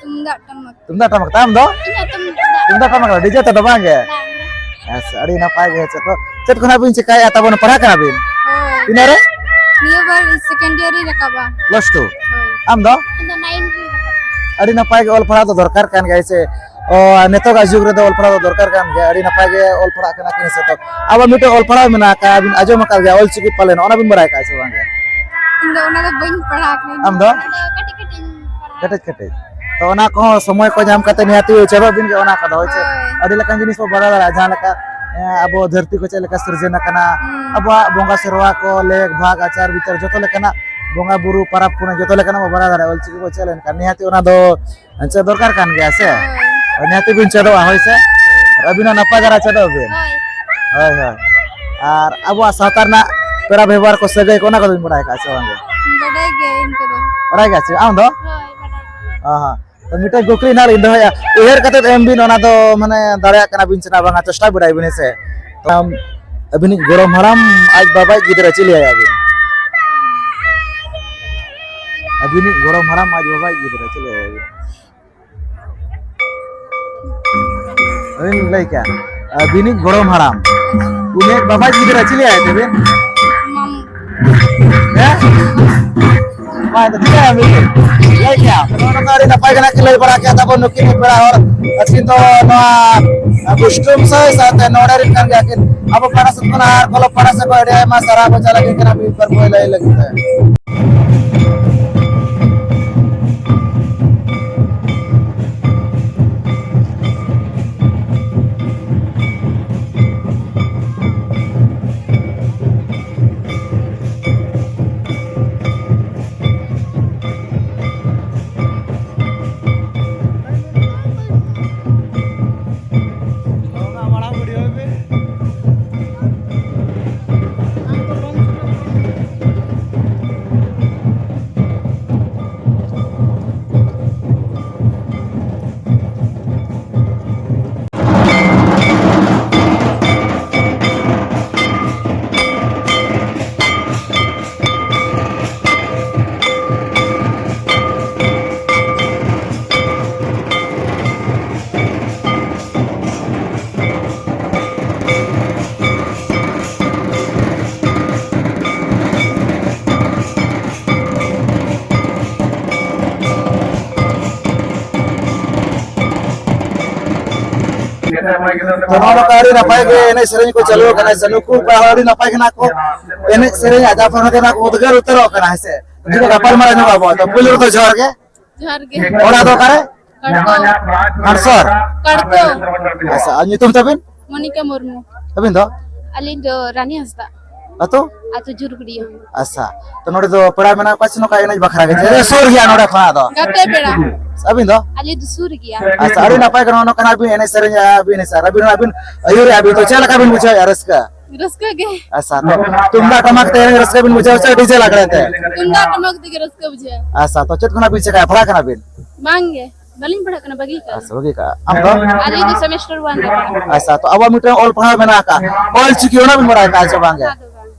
ᱛᱩᱢᱫᱟᱜ ᱴᱟᱢᱟᱠ᱾ ᱛᱩᱢᱫᱟᱜ ᱴᱟᱢᱟᱠ ᱛᱟᱢ ᱫᱚ? ᱤᱧᱟᱹᱜ ᱛᱩᱢᱫᱟᱜ᱾ ᱛᱩᱢᱫᱟᱜ ᱴᱟᱢᱟᱠ ᱨᱮ, ᱰᱤᱡᱮ ᱛᱮᱫᱚ ᱵᱟᱝ ᱜᱮ? ᱵᱟᱝ ᱜᱮ᱾ ᱟᱪᱪᱷᱟ, ᱟᱹᱰᱤ ᱱᱟᱯᱟᱭ ᱜᱮ᱾ ᱪᱮᱫ ᱠᱚ, ᱪᱮᱫ ᱠᱚ ᱱᱟᱜ ᱵᱤᱱ ᱪᱮᱠᱟᱭᱮᱫᱼᱟ? ᱛᱟᱵᱚᱱ ᱯᱟᱲᱦᱟᱜ ᱠᱟᱱᱟ ᱵᱤᱱ? ᱦᱳᱭ᱾ ᱛᱤᱱᱟᱹᱜ ᱨᱮ? ᱱᱤᱭᱟᱹ ᱵᱟᱨ ᱥᱮᱠᱮᱱᱰ ᱤᱭᱟᱨ ᱨᱤᱧ ᱨᱟᱠᱟᱵᱟ᱾ Plus two? ᱦᱳᱭ᱾ ᱟᱢ ᱫᱚ? ᱤᱧ ᱫᱚ ᱱᱟᱭᱤᱱ ᱨᱤᱧ ᱨᱟᱠᱟᱵᱟ᱾ ᱟᱹᱰᱤ ᱱᱟᱯᱟᱭ ᱜᱮ, ᱚᱞ ᱯᱟᱲᱦᱟᱣ ᱫᱚ ᱫᱚᱨᱠᱟᱨ ᱠᱟᱱ ᱜᱮᱭᱟ, ᱥᱮ? ᱚ, ᱱᱤᱛᱚᱜᱟᱜ ᱡᱩᱜᱽ ᱨᱮᱫᱚ ᱚᱞ ᱯᱟᱲᱦᱟᱣ ᱫᱚ ᱫᱚᱨᱠᱟᱨ ᱠᱟᱱ ᱜᱮᱭᱟ᱾ ᱟᱹᱰᱤ ᱱᱟᱯᱟᱭ ᱜᱮ ᱚᱞ ᱯᱟᱲᱦᱟᱜ ᱠᱟᱱᱟ ᱠᱤᱱ ᱥᱮ᱾ ᱛᱚ, ᱟᱵᱚ ᱢᱤᱫᱴᱮᱱ ᱚᱞ ᱯᱟᱲᱦᱟᱣ ᱢᱮᱱᱟᱜ ᱟᱠᱟᱫ, ᱟᱹᱵᱤᱱ ᱟᱸᱡᱚᱢ ᱟᱠᱟᱫ ᱜᱮᱭᱟ, ᱚᱞ ᱪᱤᱠᱤ ᱯᱟᱞᱮᱱ, ᱚᱱᱟ ᱵᱤᱱ ᱵᱟᱲᱟᱭ ᱟᱠᱟᱫ ᱥᱮ ᱵᱟᱝ ᱜᱮ? ᱤᱧ ᱫᱚ ᱚᱱᱟ ᱫᱚ ᱵᱟᱹᱧ ᱯᱟᱲᱦᱟᱣ ᱟᱠᱟᱱᱟ᱾ ᱟᱢ ᱫᱚ? ᱤᱧ ᱫᱚ ᱠᱟᱹᱴᱤᱡ ᱠᱟᱹᱴᱤᱡ ᱤᱧ ᱯᱟᱲᱦᱟᱣ ᱠᱟᱹᱴᱤᱡ ᱠᱟᱹᱴᱤᱡ᱾ ᱛᱚ, ᱚᱱᱟ ᱠᱚᱦᱚᱸ ᱥᱚᱢᱚᱭ ᱠᱚ ᱧᱟᱢ ᱠᱟᱛᱮ ᱱᱤᱦᱟᱹᱛᱤ ᱪᱮᱫᱚᱜ ᱵᱤᱱ ᱜᱮ ᱚᱱᱟ ᱠᱚᱫᱚ, ᱦᱳᱭ ᱥᱮ? ᱦᱳᱭ᱾ ᱟᱹᱰᱤ ᱞᱮᱠᱟᱱ ᱡᱤᱱᱤᱥ ᱵᱚ ᱵᱟᱲᱟᱭ ᱫᱟᱲᱮᱭᱟᱜᱼᱟ, ᱡᱟᱦᱟᱸ ᱞᱮᱠᱟ, ᱮᱸ, ᱟᱵᱚ ᱫᱷᱟᱹᱨᱛᱤ ᱠᱚ ᱪᱮᱫ ᱞᱮᱠᱟ ᱥᱤᱨᱡᱚᱱ ᱟᱠᱟᱱᱟ, ᱦᱩᱸ᱾ ᱟᱵᱚᱣᱟᱜ ᱵᱚᱸᱜᱟ ᱥᱮᱨᱣᱟ ᱠᱚ, ᱞᱮᱠ, ᱵᱷᱟᱜᱽ, ᱟᱪᱟᱨ, ᱵᱤᱪᱟᱨ, ᱡᱚᱛᱚ ᱞᱮᱠᱟᱱᱟᱜ ᱵᱚᱸᱜᱟ ᱵᱩᱨᱩ, ᱯᱟᱨᱟᱵᱽ, ᱯᱩᱱᱟᱹᱭ, ᱡᱚᱛᱚ ᱞᱮᱠᱟᱱᱟᱜ ᱵᱚ ᱵᱟᱲᱟᱭ ᱫᱟᱲᱮᱭᱟᱜᱼᱟ᱾ ᱚᱞ ᱪᱤᱠᱤ ᱵᱚ ᱪᱮᱫ ᱞᱮᱱᱠᱷᱟᱱ ᱱᱤᱦᱟᱹᱛᱤ ᱚᱱᱟ ᱫᱚ ᱪᱮᱫ ᱫᱚᱨᱠᱟᱨ ᱠᱟᱱ ᱜᱮᱭᱟ ᱥᱮ? ᱦᱳᱭ᱾ ᱱᱤᱦᱟᱹᱛᱤ ᱵᱤᱱ ᱪᱮᱫᱚᱜᱼᱟ, ᱦᱳᱭ ᱥᱮ? ᱦᱳᱭ᱾ ᱟᱹᱵᱤᱱ ᱦᱚᱸ ᱱᱟᱯᱟᱭ ᱫᱷᱟᱨᱟ ᱪᱮᱫᱚᱜ ᱵᱤᱱ᱾ ᱦᱳᱭ᱾ ᱦᱳᱭ, ᱦᱳᱭ᱾ ᱟᱨ ᱟᱵᱚᱣᱟᱜ ᱥᱟᱶᱛᱟ ᱨᱮᱱᱟᱜ ᱯᱮᱲᱟ ᱵᱮᱵᱚᱦᱟᱨ ᱠᱚ, ᱥᱟᱹᱜᱟᱹᱭ ᱠᱚ, ᱚᱱᱟ ᱠᱚᱫᱚ ᱵᱤᱱ ᱵᱟᱲᱟᱭ ᱟᱠᱟᱫᱼᱟ ᱥᱮ ᱵᱟᱝ ᱜᱮ? ᱵᱟᱰᱟᱭ ᱜᱮ ᱤᱱᱠᱟᱹ ᱫᱚ᱾ ᱵᱟᱲᱟᱭ ᱜᱮᱭᱟ ᱥᱮ? ᱟᱢ ᱫᱚ? ᱦᱳᱭ, ᱵᱟᱰᱟᱭ ᱜᱮ᱾ ᱚ ᱦᱚᱸ᱾ ᱛᱚ, ᱢᱤᱫᱴᱮᱡ ᱠᱩᱠᱞᱤ ᱱᱟᱦᱟᱜ ᱞᱤᱧ ᱫᱚᱦᱚᱭᱟ, ᱩᱭᱦᱟᱹᱨ ᱠᱟᱛᱮᱫ ᱮᱢ ᱵᱤᱱ, ᱚᱱᱟ ᱫᱚ ᱢᱟᱱᱮ ᱫᱟᱲᱮᱭᱟᱜ ᱠᱟᱱᱟ ᱵᱤᱱ ᱥᱮ ᱵᱟᱝᱟ, ᱪᱮᱥᱴᱟ ᱵᱟᱲᱟᱭ ᱵᱤᱱ, ᱦᱮᱸ ᱥᱮ? ᱟᱢ, ᱟᱹᱵᱤᱱᱤᱡ ᱜᱚᱲᱚᱢ ᱦᱟᱲᱟᱢ ᱟᱡ ᱵᱟᱵᱟᱭᱤᱡ ᱜᱤᱫᱽᱨᱟᱹ ᱪᱤᱞᱤ ᱟᱭᱟ ᱵᱤᱱ? ᱟᱹᱵᱤᱱᱤᱡ ᱜᱚᱲᱚᱢ ᱦᱟᱲᱟᱢ ᱟᱡ ᱵᱟᱵᱟᱭᱤᱡ ᱜᱤᱫᱽᱨᱟᱹ ᱪᱤᱞᱤ ᱟᱭᱟ ᱵᱤᱱ? ᱟᱹᱵᱤᱱ ᱞᱟᱹᱭ ᱠᱮᱜᱼᱟ, ᱟᱹᱵᱤᱱᱤᱡ ᱜᱚᱲᱚᱢ ᱦᱟᱲᱟᱢ, ᱩᱱᱤᱭᱟᱜ ᱵᱟᱵᱟᱭᱤᱡ ᱜᱤᱫᱽᱨᱟᱹ ᱪᱤᱞᱤ ᱟᱭ ᱛᱟᱹᱵᱤᱱ? ᱢᱟᱢᱩ᱾ ᱦᱮᱸ? ᱦᱳᱭ, ᱛᱚ ᱴᱷᱤᱠ ᱜᱮᱭᱟ, ᱟᱹᱵᱤᱱ ᱞᱟᱹᱭ ᱠᱮᱜᱼᱟ᱾ ᱱᱚᱜᱼᱚ ᱱᱚᱝᱠᱟ ᱟᱹᱰᱤ ᱱᱟᱯᱟᱭ ᱜᱮ ᱱᱟᱜ ᱠᱤᱱ ᱞᱟᱹᱭ ᱵᱟᱲᱟ ᱠᱮᱜᱼᱟ ᱛᱟᱵᱚᱱ ᱱᱩᱠᱤᱱ ᱯᱮᱲᱟ ᱦᱚᱲ᱾ ᱟᱹᱠᱤᱱ ᱫᱚ ᱱᱚᱣᱟ ᱵᱩᱥᱴᱩᱢ ᱥᱟᱹᱭ ᱥᱟᱶᱛᱮ ᱱᱚᱰᱮ ᱨᱮᱱ ᱠᱟᱱ ᱜᱮᱭᱟ ᱠᱤᱱ᱾ ᱟᱵᱚ ᱯᱟᱦᱴᱟ ᱥᱮᱫ ᱠᱷᱚᱱᱟᱜ ᱟᱨ ᱠᱚᱞᱚᱢ ᱯᱟᱦᱴᱟ ᱥᱮᱫ ᱠᱷᱚᱱ ᱟᱹᱰᱤ ᱟᱭᱢᱟ ᱥᱟᱨᱦᱟᱣ ᱠᱚ ᱪᱟᱞ ᱟᱹᱠᱤᱱ ᱠᱟᱱᱟ ᱢᱤᱫ ᱵᱟᱨ ᱠᱚ ᱞᱟᱹᱭ ᱞᱟᱹᱜᱤᱫ ᱛᱮ᱾ ᱛᱚ, ᱱᱚᱜᱼᱚ ᱱᱚᱝᱠᱟ ᱟᱹᱰᱤ ᱱᱟᱯᱟᱭ ᱜᱮ ᱮᱱᱮᱡ ᱥᱮᱨᱮᱧ ᱠᱚ ᱪᱟᱹᱞᱩ ᱟᱠᱟᱱᱟ᱾ ᱥᱮ ᱱᱩᱠᱩ ᱠᱚᱲᱟ ᱦᱚᱸ ᱟᱹᱰᱤ ᱱᱟᱯᱟᱭ ᱜᱮ ᱱᱟᱜ ᱠᱚ ᱮᱱᱮᱡ ᱥᱮᱨᱮᱧ ᱟᱡᱟᱜ ᱯᱚᱱᱚᱛ ᱨᱮᱱᱟᱜ ᱠᱚ ᱩᱫᱽᱜᱟᱹᱨ ᱩᱛᱟᱹᱨᱚᱜ ᱠᱟᱱᱟ, ᱦᱮᱸ ᱥᱮ᱾ ᱩᱱᱠᱩ ᱫᱚ ᱜᱟᱯᱟᱞ ᱢᱟᱨᱟᱣ ᱧᱚᱜ ᱟᱵᱚ᱾ ᱛᱚ, ᱯᱩᱭᱞᱩ ᱨᱮᱫᱚ ᱡᱚᱦᱟᱨ ᱜᱮ᱾ ᱡᱚᱦᱟᱨ ᱜᱮ᱾ ᱚᱲᱟᱜ ᱫᱚ ᱚᱠᱟᱨᱮ? ᱠᱟᱲᱠᱚ᱾ ᱦᱟᱴᱥᱚᱨ? ᱠᱟᱲᱠᱚ᱾ ᱟᱪᱪᱷᱟ, ᱟᱨ ᱧᱩᱛᱩᱢ ᱛᱟᱵᱤᱱ? ᱢᱚᱱᱤᱠᱟ ᱢᱩᱨᱢᱩ᱾ ᱟᱹᱵᱤᱱ ᱫᱚ? ᱟᱹᱞᱤᱧ ᱫᱚ ᱨᱟᱱᱤ ᱦᱟᱸᱥᱫᱟ᱾ ᱟᱹᱛᱩ? ᱟᱹᱛᱩ ᱡᱩᱨᱜᱩᱲᱤᱭᱟᱹ᱾ ᱟᱪᱪᱷᱟ, ᱛᱚ ᱱᱚᱰᱮ ᱫᱚ ᱯᱮᱲᱟ ᱢᱮᱱᱟᱜ ᱠᱚᱣᱟ ᱥᱮ ᱱᱚᱝᱠᱟ ᱮᱱᱮᱡ ᱵᱟᱠᱷᱨᱟ ᱜᱮ? ᱥᱩᱨ ᱜᱮᱭᱟ ᱱᱚᱰᱮ ᱠᱷᱚᱱᱟᱜ ᱫᱚ᱾ ᱜᱟᱛᱮ ᱯᱮᱲᱟ᱾ ᱟᱹᱵᱤᱱ ᱫᱚ? ᱟᱞᱮ ᱫᱚ ᱥᱩᱨ ᱜᱮᱭᱟ᱾ ᱟᱪᱪᱷᱟ, ᱟᱹᱰᱤ ᱱᱟᱯᱟᱭ ᱜᱮ ᱱᱚᱜᱼᱚ ᱱᱚᱝᱠᱟᱱᱟᱜ ᱵᱤᱱ ᱮᱱᱮᱡ ᱥᱮᱨᱮᱧᱟ, ᱟᱹᱵᱤᱱ ᱮᱱᱮᱡ ᱥᱮᱨᱮᱧ, ᱟᱹᱵᱤᱱ ᱟᱹᱭᱩᱨᱮᱜᱼᱟ ᱵᱤᱱ, ᱛᱚ ᱪᱮᱫ ᱞᱮᱠᱟ ᱵᱤᱱ ᱵᱩᱡᱷᱟᱹᱣᱮᱫᱼᱟ ᱨᱟᱹᱥᱠᱟᱹ? ᱨᱟᱹᱥᱠᱟᱹ ᱜᱮ᱾ ᱟᱪᱪᱷᱟ, ᱛᱚ ᱛᱩᱢᱫᱟᱜ ᱴᱟᱢᱟᱠ ᱛᱮ ᱮᱱᱮᱡ ᱨᱟᱹᱥᱠᱟᱹ ᱵᱤᱱ ᱵᱩᱡᱷᱟᱹᱣᱟ ᱥᱮ ᱰᱤᱡᱮ ᱞᱟᱜᱽᱲᱮ ᱛᱮ? ᱛᱩᱢᱫᱟᱜ ᱴᱟᱢᱟᱠ ᱛᱮᱜᱮ ᱨᱟᱹᱥᱠᱟᱹ ᱵᱩᱡᱷᱟᱹᱜᱼᱟ᱾ ᱟᱪᱪᱷᱟ, ᱛᱚ ᱪᱮᱫ ᱠᱷᱚᱱᱟᱜ ᱵᱤᱱ ᱪᱮᱠᱟᱭᱟ, ᱯᱟᱲᱦᱟᱜ ᱠᱟᱱᱟ ᱵᱤᱱ? ᱵᱟᱝ ᱜᱮ, ᱵᱟᱹᱞᱤᱧ ᱯᱟᱲᱦᱟᱜ ᱠᱟᱱᱟ, ᱵᱟᱹᱜᱤ ᱠᱟᱜᱼᱟ᱾ ᱟᱪᱪᱷᱟ, ᱵᱟᱹᱜᱤ ᱠᱟᱜᱼᱟ᱾ ᱟᱢ ᱫᱚ? ᱟᱹᱞᱤᱧ ᱫᱚ semester one ᱨᱮ ᱯᱟᱲᱦᱟᱜ ᱠᱟᱱᱟ᱾ ᱟᱪᱪᱷᱟ, ᱛᱚ ᱟᱵᱚᱣᱟᱜ ᱢᱤᱫᱴᱟᱝ ᱚᱞ ᱯᱟᱲᱦᱟᱣ ᱢᱮᱱᱟᱜ ᱟᱠᱟᱫ, ᱚᱞ ᱪᱤᱠᱤ, ᱚᱱᱟ ᱵᱤᱱ ᱵᱟᱲᱟᱭ ᱟᱠᱟᱫᱼᱟ ᱥᱮ ᱵᱟᱝ ᱜᱮ? ᱚᱱᱟ ᱫᱚ ᱵᱟᱝ᱾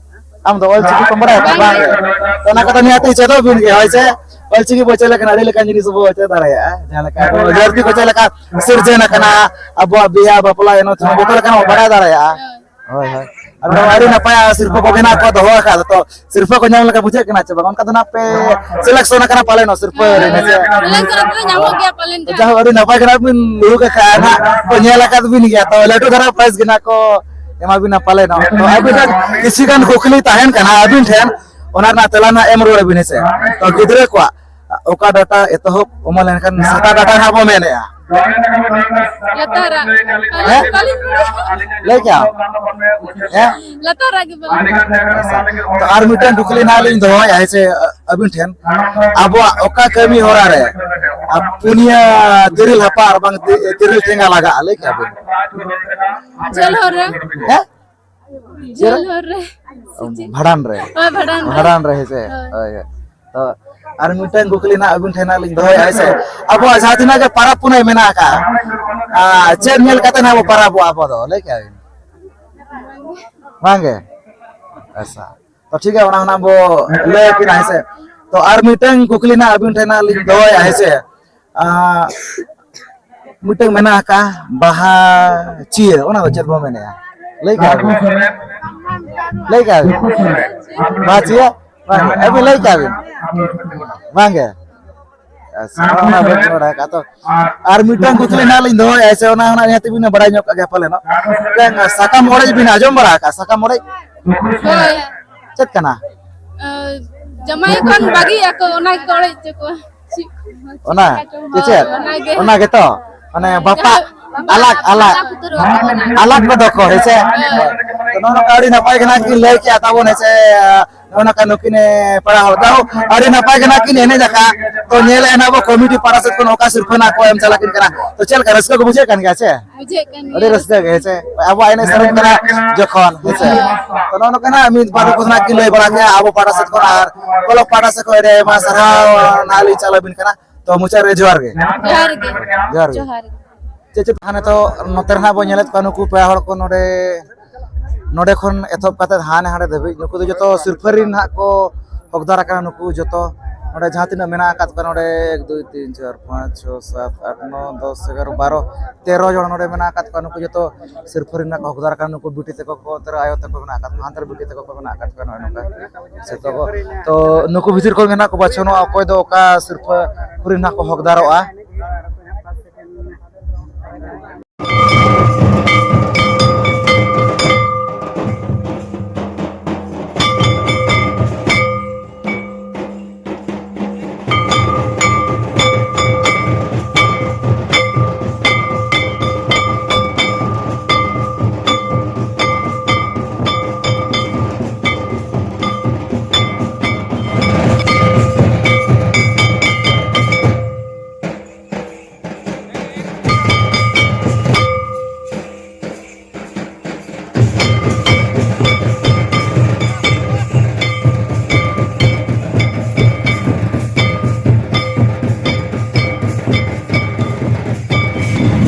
ᱟᱢ ᱫᱚ ᱚᱞ ᱪᱤᱠᱤ ᱠᱚᱢ ᱵᱟᱲᱟᱭ ᱟᱠᱟᱫᱼᱟ? ᱵᱟᱝ ᱜᱮ᱾ ᱛᱚ ᱚᱱᱟ ᱠᱚᱫᱚ ᱱᱤᱦᱟᱹᱛ ᱪᱮᱫᱚᱜ ᱵᱤᱱ ᱜᱮ, ᱦᱳᱭ ᱥᱮ? ᱚᱞ ᱪᱤᱠᱤ ᱵᱚ ᱪᱮᱫ ᱞᱮᱠᱷᱟᱱ ᱟᱹᱰᱤ ᱞᱮᱠᱟᱱ ᱡᱤᱱᱤᱥ ᱵᱚ ᱪᱮᱫ ᱫᱟᱲᱮᱭᱟᱜᱼᱟ᱾ ᱡᱟᱦᱟᱸ ᱞᱮᱠᱟ ᱟᱵᱚ ᱫᱷᱟᱹᱨᱛᱤ ᱠᱚ ᱪᱮᱫ ᱞᱮᱠᱟ ᱥᱤᱨᱡᱚᱱ ᱟᱠᱟᱱᱟ, ᱟᱵᱚᱣᱟᱜ ᱵᱤᱦᱟ ᱵᱟᱯᱞᱟ ᱮᱱᱚ ᱛᱷᱚᱱᱚ ᱡᱚᱛᱚ ᱞᱮᱠᱟᱱᱟᱜ ᱵᱚ ᱵᱟᱲᱟᱭ ᱫᱟᱲᱮᱭᱟᱜᱼᱟ᱾ ᱦᱳᱭ᱾ ᱦᱳᱭ, ᱦᱳᱭ᱾ ᱟᱫᱚ ᱟᱹᱰᱤ ᱱᱟᱯᱟᱭ ᱥᱤᱨᱯᱟᱹ ᱠᱚᱜᱮ ᱱᱟᱜ ᱠᱚ ᱫᱚᱦᱚ ᱟᱠᱟᱫ᱾ ᱛᱚ ᱥᱤᱨᱯᱟᱹ ᱠᱚ ᱧᱟᱢ ᱞᱮᱠᱟ ᱵᱩᱡᱷᱟᱹᱜ ᱠᱟᱱᱟ ᱪᱮ ᱵᱟᱝ? ᱚᱱᱠᱟ ᱫᱚ ᱱᱟᱜ ᱯᱮ selection ᱟᱠᱟᱱᱟ ᱯᱟᱞᱮᱱ, ᱥᱤᱨᱯᱟᱹ ᱨᱮ, ᱦᱮᱸ ᱥᱮ? Selection ᱨᱮ ᱧᱟᱢᱚᱜ ᱜᱮᱭᱟ ᱯᱟᱞᱮᱱ ᱡᱟᱦᱟᱸ᱾ ᱡᱟᱭᱦᱳᱠ, ᱟᱹᱰᱤ ᱱᱟᱯᱟᱭ ᱜᱮ ᱱᱟᱜ ᱵᱤᱱ ᱫᱩᱲᱩᱵ ᱟᱠᱟᱫᱼᱟ ᱱᱟᱜ, ᱠᱚ ᱧᱮᱞ ᱟᱠᱟᱫ ᱵᱤᱱ ᱜᱮᱭᱟ, ᱛᱚ ᱞᱟᱹᱴᱩ ᱫᱷᱟᱨᱟ prize ᱜᱮ ᱱᱟᱜ ᱠᱚ ᱮᱢᱟ ᱵᱤᱱᱟ ᱯᱟᱞᱮᱱ᱾ ᱛᱚ ᱟᱹᱵᱤᱱ ᱴᱷᱮᱱ ᱠᱤᱪᱷᱩ ᱜᱟᱱ ᱠᱩᱠᱞᱤ ᱛᱟᱦᱮᱱ ᱠᱟᱱᱟ ᱟᱹᱵᱤᱱ ᱴᱷᱮᱱ, ᱚᱱᱟ ᱨᱮᱱᱟᱜ ᱛᱮᱞᱟ ᱱᱟᱜ ᱮᱢ ᱨᱩᱣᱟᱹᱲ ᱟᱵᱤᱱ, ᱦᱮᱸ ᱥᱮ? ᱛᱚ ᱜᱤᱫᱽᱨᱟᱹ ᱠᱚᱣᱟᱜ ᱚᱠᱟ ᱰᱟᱴᱟ ᱮᱛᱚᱦᱚᱵ ᱚᱢᱚᱱ ᱞᱮᱱᱠᱷᱟᱱ ᱥᱟᱛᱟ ᱰᱟᱴᱟ ᱱᱟᱜ ᱵᱚ ᱢᱮᱱᱮᱜᱼᱟ? ᱞᱟᱛᱟᱨᱟᱜ᱾ ᱦᱮᱸ? ᱞᱟᱹᱭ ᱠᱮᱜᱼᱟᱢ? ᱦᱮᱸ? ᱞᱟᱛᱟᱨᱟᱜ ᱜᱮ ᱵᱟᱹᱞᱤᱧ᱾ ᱟᱪᱪᱷᱟ᱾ ᱛᱚ ᱟᱨ ᱢᱤᱫᱴᱟᱝ ᱠᱩᱠᱞᱤ ᱱᱟᱜ ᱞᱤᱧ ᱫᱚᱦᱚᱭᱟ, ᱦᱮᱸ ᱥᱮ, ᱟᱹᱵᱤᱱ ᱴᱷᱮᱱ᱾ ᱟᱵᱚᱣᱟᱜ ᱚᱠᱟ ᱠᱟᱹᱢᱤ ᱦᱚᱨᱟ ᱨᱮ ᱟᱨ ᱯᱩᱱᱭᱟᱹ ᱛᱤᱨᱤᱞ ᱦᱟᱯᱟ ᱟᱨ ᱵᱟᱝ ᱛᱤ-, ᱛᱤᱨᱤᱞ ᱴᱷᱮᱸᱜᱟ ᱞᱟᱜᱟᱜᱼᱟ? ᱞᱟᱹᱭ ᱠᱮᱜᱼᱟ ᱵᱤᱱ? ᱡᱷᱟᱹᱞ ᱦᱚᱨ ᱨᱮ᱾ ᱦᱮᱸ? ᱡᱷᱟᱹᱞ ᱦᱚᱨ ᱨᱮ᱾ ᱵᱷᱟᱸᱰᱟᱱ ᱨᱮ᱾ ᱦᱳᱭ, ᱵᱷᱟᱸᱰᱟᱱ ᱨᱮ᱾ ᱵᱷᱟᱸᱰᱟᱱ ᱨᱮ, ᱦᱮᱸ ᱥᱮ? ᱦᱳᱭ᱾ ᱦᱳᱭ, ᱦᱳᱭ᱾ ᱛᱚ ᱟᱨ ᱢᱤᱫᱴᱟᱝ ᱠᱩᱠᱞᱤ ᱱᱟᱜ ᱟᱹᱵᱤᱱ ᱴᱷᱮᱱ ᱱᱟᱜ ᱞᱤᱧ ᱫᱚᱦᱚᱭᱮᱫᱼᱟ, ᱦᱮᱸ ᱥᱮ? ᱟᱵᱚᱣᱟᱜ ᱡᱟᱦᱟᱸ ᱛᱤᱱᱟᱹᱜ ᱜᱮ ᱯᱟᱨᱟᱵᱽ ᱯᱩᱱᱟᱹᱭ ᱢᱮᱱᱟᱜ ᱟᱠᱟᱫᱼᱟ, ᱟᱨ ᱪᱮᱫ ᱧᱮᱞ ᱠᱟᱛᱮ ᱱᱟᱜ ᱵᱚ ᱯᱟᱨᱟᱵᱚᱜᱼᱟ ᱟᱵᱚ ᱫᱚ? ᱞᱟᱹᱭ ᱠᱮᱜᱼᱟ ᱵᱤᱱ? ᱵᱟᱝ ᱜᱮ? ᱟᱪᱪᱷᱟ᱾ ᱛᱚ ᱴᱷᱤᱠ ᱜᱮᱭᱟ, ᱚᱱᱟ ᱦᱚᱸ ᱱᱟᱜ ᱵᱚ ᱞᱟᱹᱭ ᱟᱹᱠᱤᱱᱟ, ᱦᱮᱸ ᱥᱮ? ᱛᱚ ᱟᱨ ᱢᱤᱫᱴᱟᱝ ᱠᱩᱠᱞᱤ ᱱᱟᱜ ᱟᱹᱵᱤᱱ ᱴᱷᱮᱱ ᱱᱟᱜ ᱞᱤᱧ ᱫᱚᱦᱚᱭᱟ, ᱦᱮᱸ ᱥᱮ? ᱟᱸ, ᱢᱤᱫᱴᱟᱝ ᱢᱮᱱᱟᱜ ᱟᱠᱟᱫ ᱵᱟᱦᱟ ᱪᱤᱭᱟᱹ, ᱚᱱᱟ ᱫᱚ ᱪᱮᱫ ᱵᱚ ᱢᱮᱱᱮᱜᱼᱟ? ᱞᱟᱹᱭ ᱠᱟᱜ ᱵᱤᱱ᱾ ᱞᱟᱹᱭ ᱠᱟᱜ ᱵᱤᱱ᱾ ᱵᱟᱦᱟ ᱪᱤᱭᱟᱹ? ᱵᱟᱝ, ᱟᱹᱵᱤᱱ ᱞᱟᱹᱭ ᱠᱟᱜ ᱵᱤᱱ᱾ ᱵᱟᱝ ᱜᱮ? ᱟᱪᱪᱷᱟ, ᱚᱱᱟ ᱵᱟᱹᱧ ᱵᱟᱲᱟᱭ ᱟᱠᱟᱫ ᱛᱚ᱾ ᱟᱨ ᱢᱤᱫᱴᱟᱝ ᱠᱩᱠᱞᱤ ᱱᱟᱦᱟᱜ ᱞᱤᱧ ᱫᱚᱦᱚᱭᱟ, ᱥᱮ ᱚᱱᱟ ᱦᱚᱸ ᱱᱟᱦᱟᱜ ᱱᱤᱦᱟᱹᱛ ᱵᱤᱱ ᱵᱟᱲᱟᱭ ᱧᱚᱜ ᱠᱟᱜ ᱜᱮᱭᱟ ᱯᱟᱞᱮᱱᱚᱜ᱾ ᱢᱤᱫᱴᱟᱝ ᱥᱟᱠᱟᱢ ᱚᱲᱮᱡ ᱵᱤᱱ ᱟᱸᱡᱚᱢ ᱵᱟᱲᱟ ᱟᱠᱟᱫᱼᱟ? ᱥᱟᱠᱟᱢ ᱚᱲᱮᱡ? ᱦᱳᱭ᱾ ᱪᱮᱫ ᱠᱟᱱᱟ? ᱟᱸ, ᱡᱟᱢᱟᱭ ᱠᱷᱚᱱ ᱵᱟᱹᱜᱤ ᱟᱠᱚ, ᱚᱱᱟ ᱜᱮᱠᱚ ᱚᱲᱮᱡ ᱦᱚᱪᱚ ᱠᱚᱣᱟ᱾ ᱚᱱᱟ? ᱪᱮᱫ ᱪᱮᱫ? ᱦᱳᱭ, ᱚᱱᱟᱜᱮ᱾ ᱚᱱᱟ ᱜᱮᱛᱚ? ᱢᱟᱱᱮ ᱵᱟᱯᱟ-, ᱡᱟᱦᱟᱸ ᱟᱞᱟᱜᱽ, ᱟᱞᱟᱜᱽ᱾ ᱟᱞᱟᱜᱽ ᱠᱚᱫᱚ ᱠᱚ, ᱦᱮᱸ ᱥᱮ? ᱦᱳᱭ᱾ ᱛᱚ, ᱱᱚᱜᱼᱚ ᱱᱚᱝᱠᱟ ᱟᱹᱰᱤ ᱱᱟᱯᱟᱭ ᱜᱮ ᱱᱟᱦᱟᱜ ᱠᱤᱱ ᱞᱟᱹᱭ ᱠᱮᱜᱼᱟ ᱛᱟᱵᱚᱱ, ᱦᱮᱸ ᱥᱮ? ᱱᱚᱜᱼᱚ ᱱᱚᱝᱠᱟ ᱱᱩᱠᱤᱱ, ᱮ, ᱯᱮᱲᱟ ᱦᱚᱲ ᱫᱚ ᱟᱹᱰᱤ ᱱᱟᱯᱟᱭ ᱜᱮ ᱱᱟᱦᱟᱜ ᱠᱤᱱ ᱮᱱᱮᱡ ᱟᱠᱟᱫ᱾ ᱛᱚ, ᱧᱮᱞᱮᱫᱼᱟ ᱱᱟᱦᱟᱜ ᱟᱵᱚ ᱠᱚᱢᱤᱴᱤ ᱯᱟᱦᱴᱟ ᱥᱮᱫ ᱠᱷᱚᱱ ᱚᱠᱟ ᱥᱤᱨᱯᱷᱟᱹ ᱱᱟᱦᱟᱜ ᱠᱚ ᱮᱢ ᱪᱟᱞᱟᱜ ᱠᱤᱱ ᱠᱟᱱᱟ᱾ ᱛᱚ, ᱪᱮᱫ ᱞᱮᱠᱟ ᱨᱟᱹᱥᱠᱟᱹ ᱠᱚ ᱵᱩᱡᱷᱟᱹᱜ ᱠᱟᱱ ᱜᱮᱭᱟ ᱥᱮ? ᱵᱩᱡᱷᱟᱹᱜ ᱠᱟᱱ ᱟᱹᱰᱤ ᱜᱮᱭᱟ᱾ ᱨᱟᱹᱥᱠᱟᱹ ᱜᱮ, ᱦᱮᱸ ᱥᱮ? ᱟᱵᱚᱣᱟᱜ ᱮᱱᱮᱡ ᱥᱮᱨᱮᱧ ᱠᱟᱱᱟ ᱡᱚᱠᱷᱚᱱ, ᱦᱮᱸ ᱥᱮ? ᱛᱚ, ᱱᱚᱜᱼᱚ ᱱᱚᱝᱠᱟ ᱱᱟᱦᱟᱜ ᱢᱤᱫ ᱵᱟᱨ ᱠᱚ ᱱᱟᱦᱟᱜ ᱠᱤᱱ ᱞᱟᱹᱭ ᱵᱟᱲᱟ ᱠᱮᱜᱼᱟ ᱟᱵᱚ ᱯᱟᱦᱴᱟ ᱥᱮᱫ ᱠᱷᱚᱱ, ᱟᱨ ᱠᱚᱞᱚᱵ ᱯᱟᱦᱴᱟ ᱥᱮᱫ ᱠᱷᱚᱱ ᱟᱹᱰᱤ ᱟᱭᱢᱟ ᱥᱟᱨᱦᱟᱣ ᱱᱟᱦᱟᱜ ᱞᱤᱧ ᱪᱟᱞ ᱟᱹᱵᱤᱱ ᱠᱟᱱᱟ᱾ ᱛᱚ, ᱢᱩᱪᱟᱹᱫ ᱨᱮ ᱡᱚᱦᱟᱨ ᱜᱮ᱾ ᱡᱚᱦᱟᱨ ᱜᱮ᱾ ᱡᱚᱦᱟᱨ ᱜᱮ᱾ ᱡᱚᱦᱟᱨ ᱜᱮ᱾ ᱪᱮᱫ ᱪᱮᱫ ᱦᱟᱸᱜ ᱱᱤᱛᱚᱜ ᱱᱚᱛᱮ ᱨᱮ ᱦᱟᱸᱜ ᱵᱚᱱ ᱧᱮᱞᱮᱫ ᱠᱚᱣᱟ, ᱱᱩᱠᱩ ᱯᱮᱲᱟ ᱦᱚᱲ ᱠᱚ ᱱᱚᱰᱮ, ᱱᱚᱰᱮ ᱠᱷᱚᱱ ᱮᱛᱚᱦᱚᱵ ᱠᱟᱛᱮᱫ ᱦᱟᱱᱮ ᱦᱟᱸᱰᱮ ᱫᱷᱟᱹᱵᱤᱡ, ᱱᱩᱠᱩ ᱫᱚ ᱡᱚᱛᱚ ᱥᱤᱨᱯᱷᱟᱹ ᱨᱤᱱ ᱦᱟᱸᱜ ᱠᱚ ᱦᱚᱠᱫᱟᱨ ᱟᱠᱟᱱᱟ᱾ ᱱᱩᱠᱩ ᱡᱚᱛᱚ ᱱᱚᱰᱮ ᱡᱟᱦᱟᱸ ᱛᱤᱱᱟᱹᱜ ᱢᱮᱱᱟᱜ ᱟᱠᱟᱫ ᱠᱚᱣᱟ, ᱱᱚᱰᱮ ᱮᱠ, ᱫᱩᱭ, ᱛᱤᱱ, ᱪᱟᱨ, ᱯᱟᱸᱪ, ᱪᱷᱚ, ᱥᱟᱛ, ᱟᱴ, ᱱᱚ, ᱫᱚᱥ, ᱮᱜᱟᱨᱚ, ᱵᱟᱨᱚ, ᱛᱮᱨᱚ ᱡᱚᱱ ᱱᱚᱰᱮ ᱢᱮᱱᱟᱜ ᱟᱠᱟᱫ ᱠᱚᱣᱟ᱾ ᱱᱩᱠᱩ ᱡᱚᱛᱚ ᱥᱤᱨᱯᱷᱟᱹ ᱨᱤᱱ ᱦᱟᱸᱜ ᱠᱚ ᱦᱚᱠᱫᱟᱨ ᱟᱠᱟᱱᱟ᱾ ᱱᱩᱠᱩ ᱵᱤᱴᱤ ᱛᱟᱠᱚ ᱠᱚ, ᱛᱮᱨᱚ ᱟᱭᱳ ᱛᱟᱠᱚ ᱢᱮᱱᱟᱜ ᱟᱠᱟᱫ ᱠᱚᱣᱟ, ᱦᱟᱱᱛᱮ ᱨᱮ ᱵᱤᱴᱤ ᱛᱟᱠᱚ ᱠᱚ ᱢᱮᱱᱟᱜ ᱟᱠᱟᱫ ᱠᱚᱣᱟ᱾ ᱱᱚᱜᱼᱚᱭ ᱱᱚᱝᱠᱟ ᱥᱮ ᱛᱚ, ᱛᱚ ᱱᱩᱠᱩ ᱵᱷᱤᱛᱤᱨ ᱠᱷᱚᱱ ᱜᱮ ᱱᱟᱦᱟᱜ ᱠᱚ ᱵᱟᱪᱷᱚᱱᱚᱜᱼᱟ, ᱚᱠᱚᱭ ᱫᱚ ᱚᱠᱟ ᱥᱤᱨᱯᱷᱟᱹ ᱠᱚᱨᱮ ᱱᱟᱦᱟᱜ ᱠᱚ ᱦᱚᱠᱫᱟᱨᱚᱜᱼᱟ᱾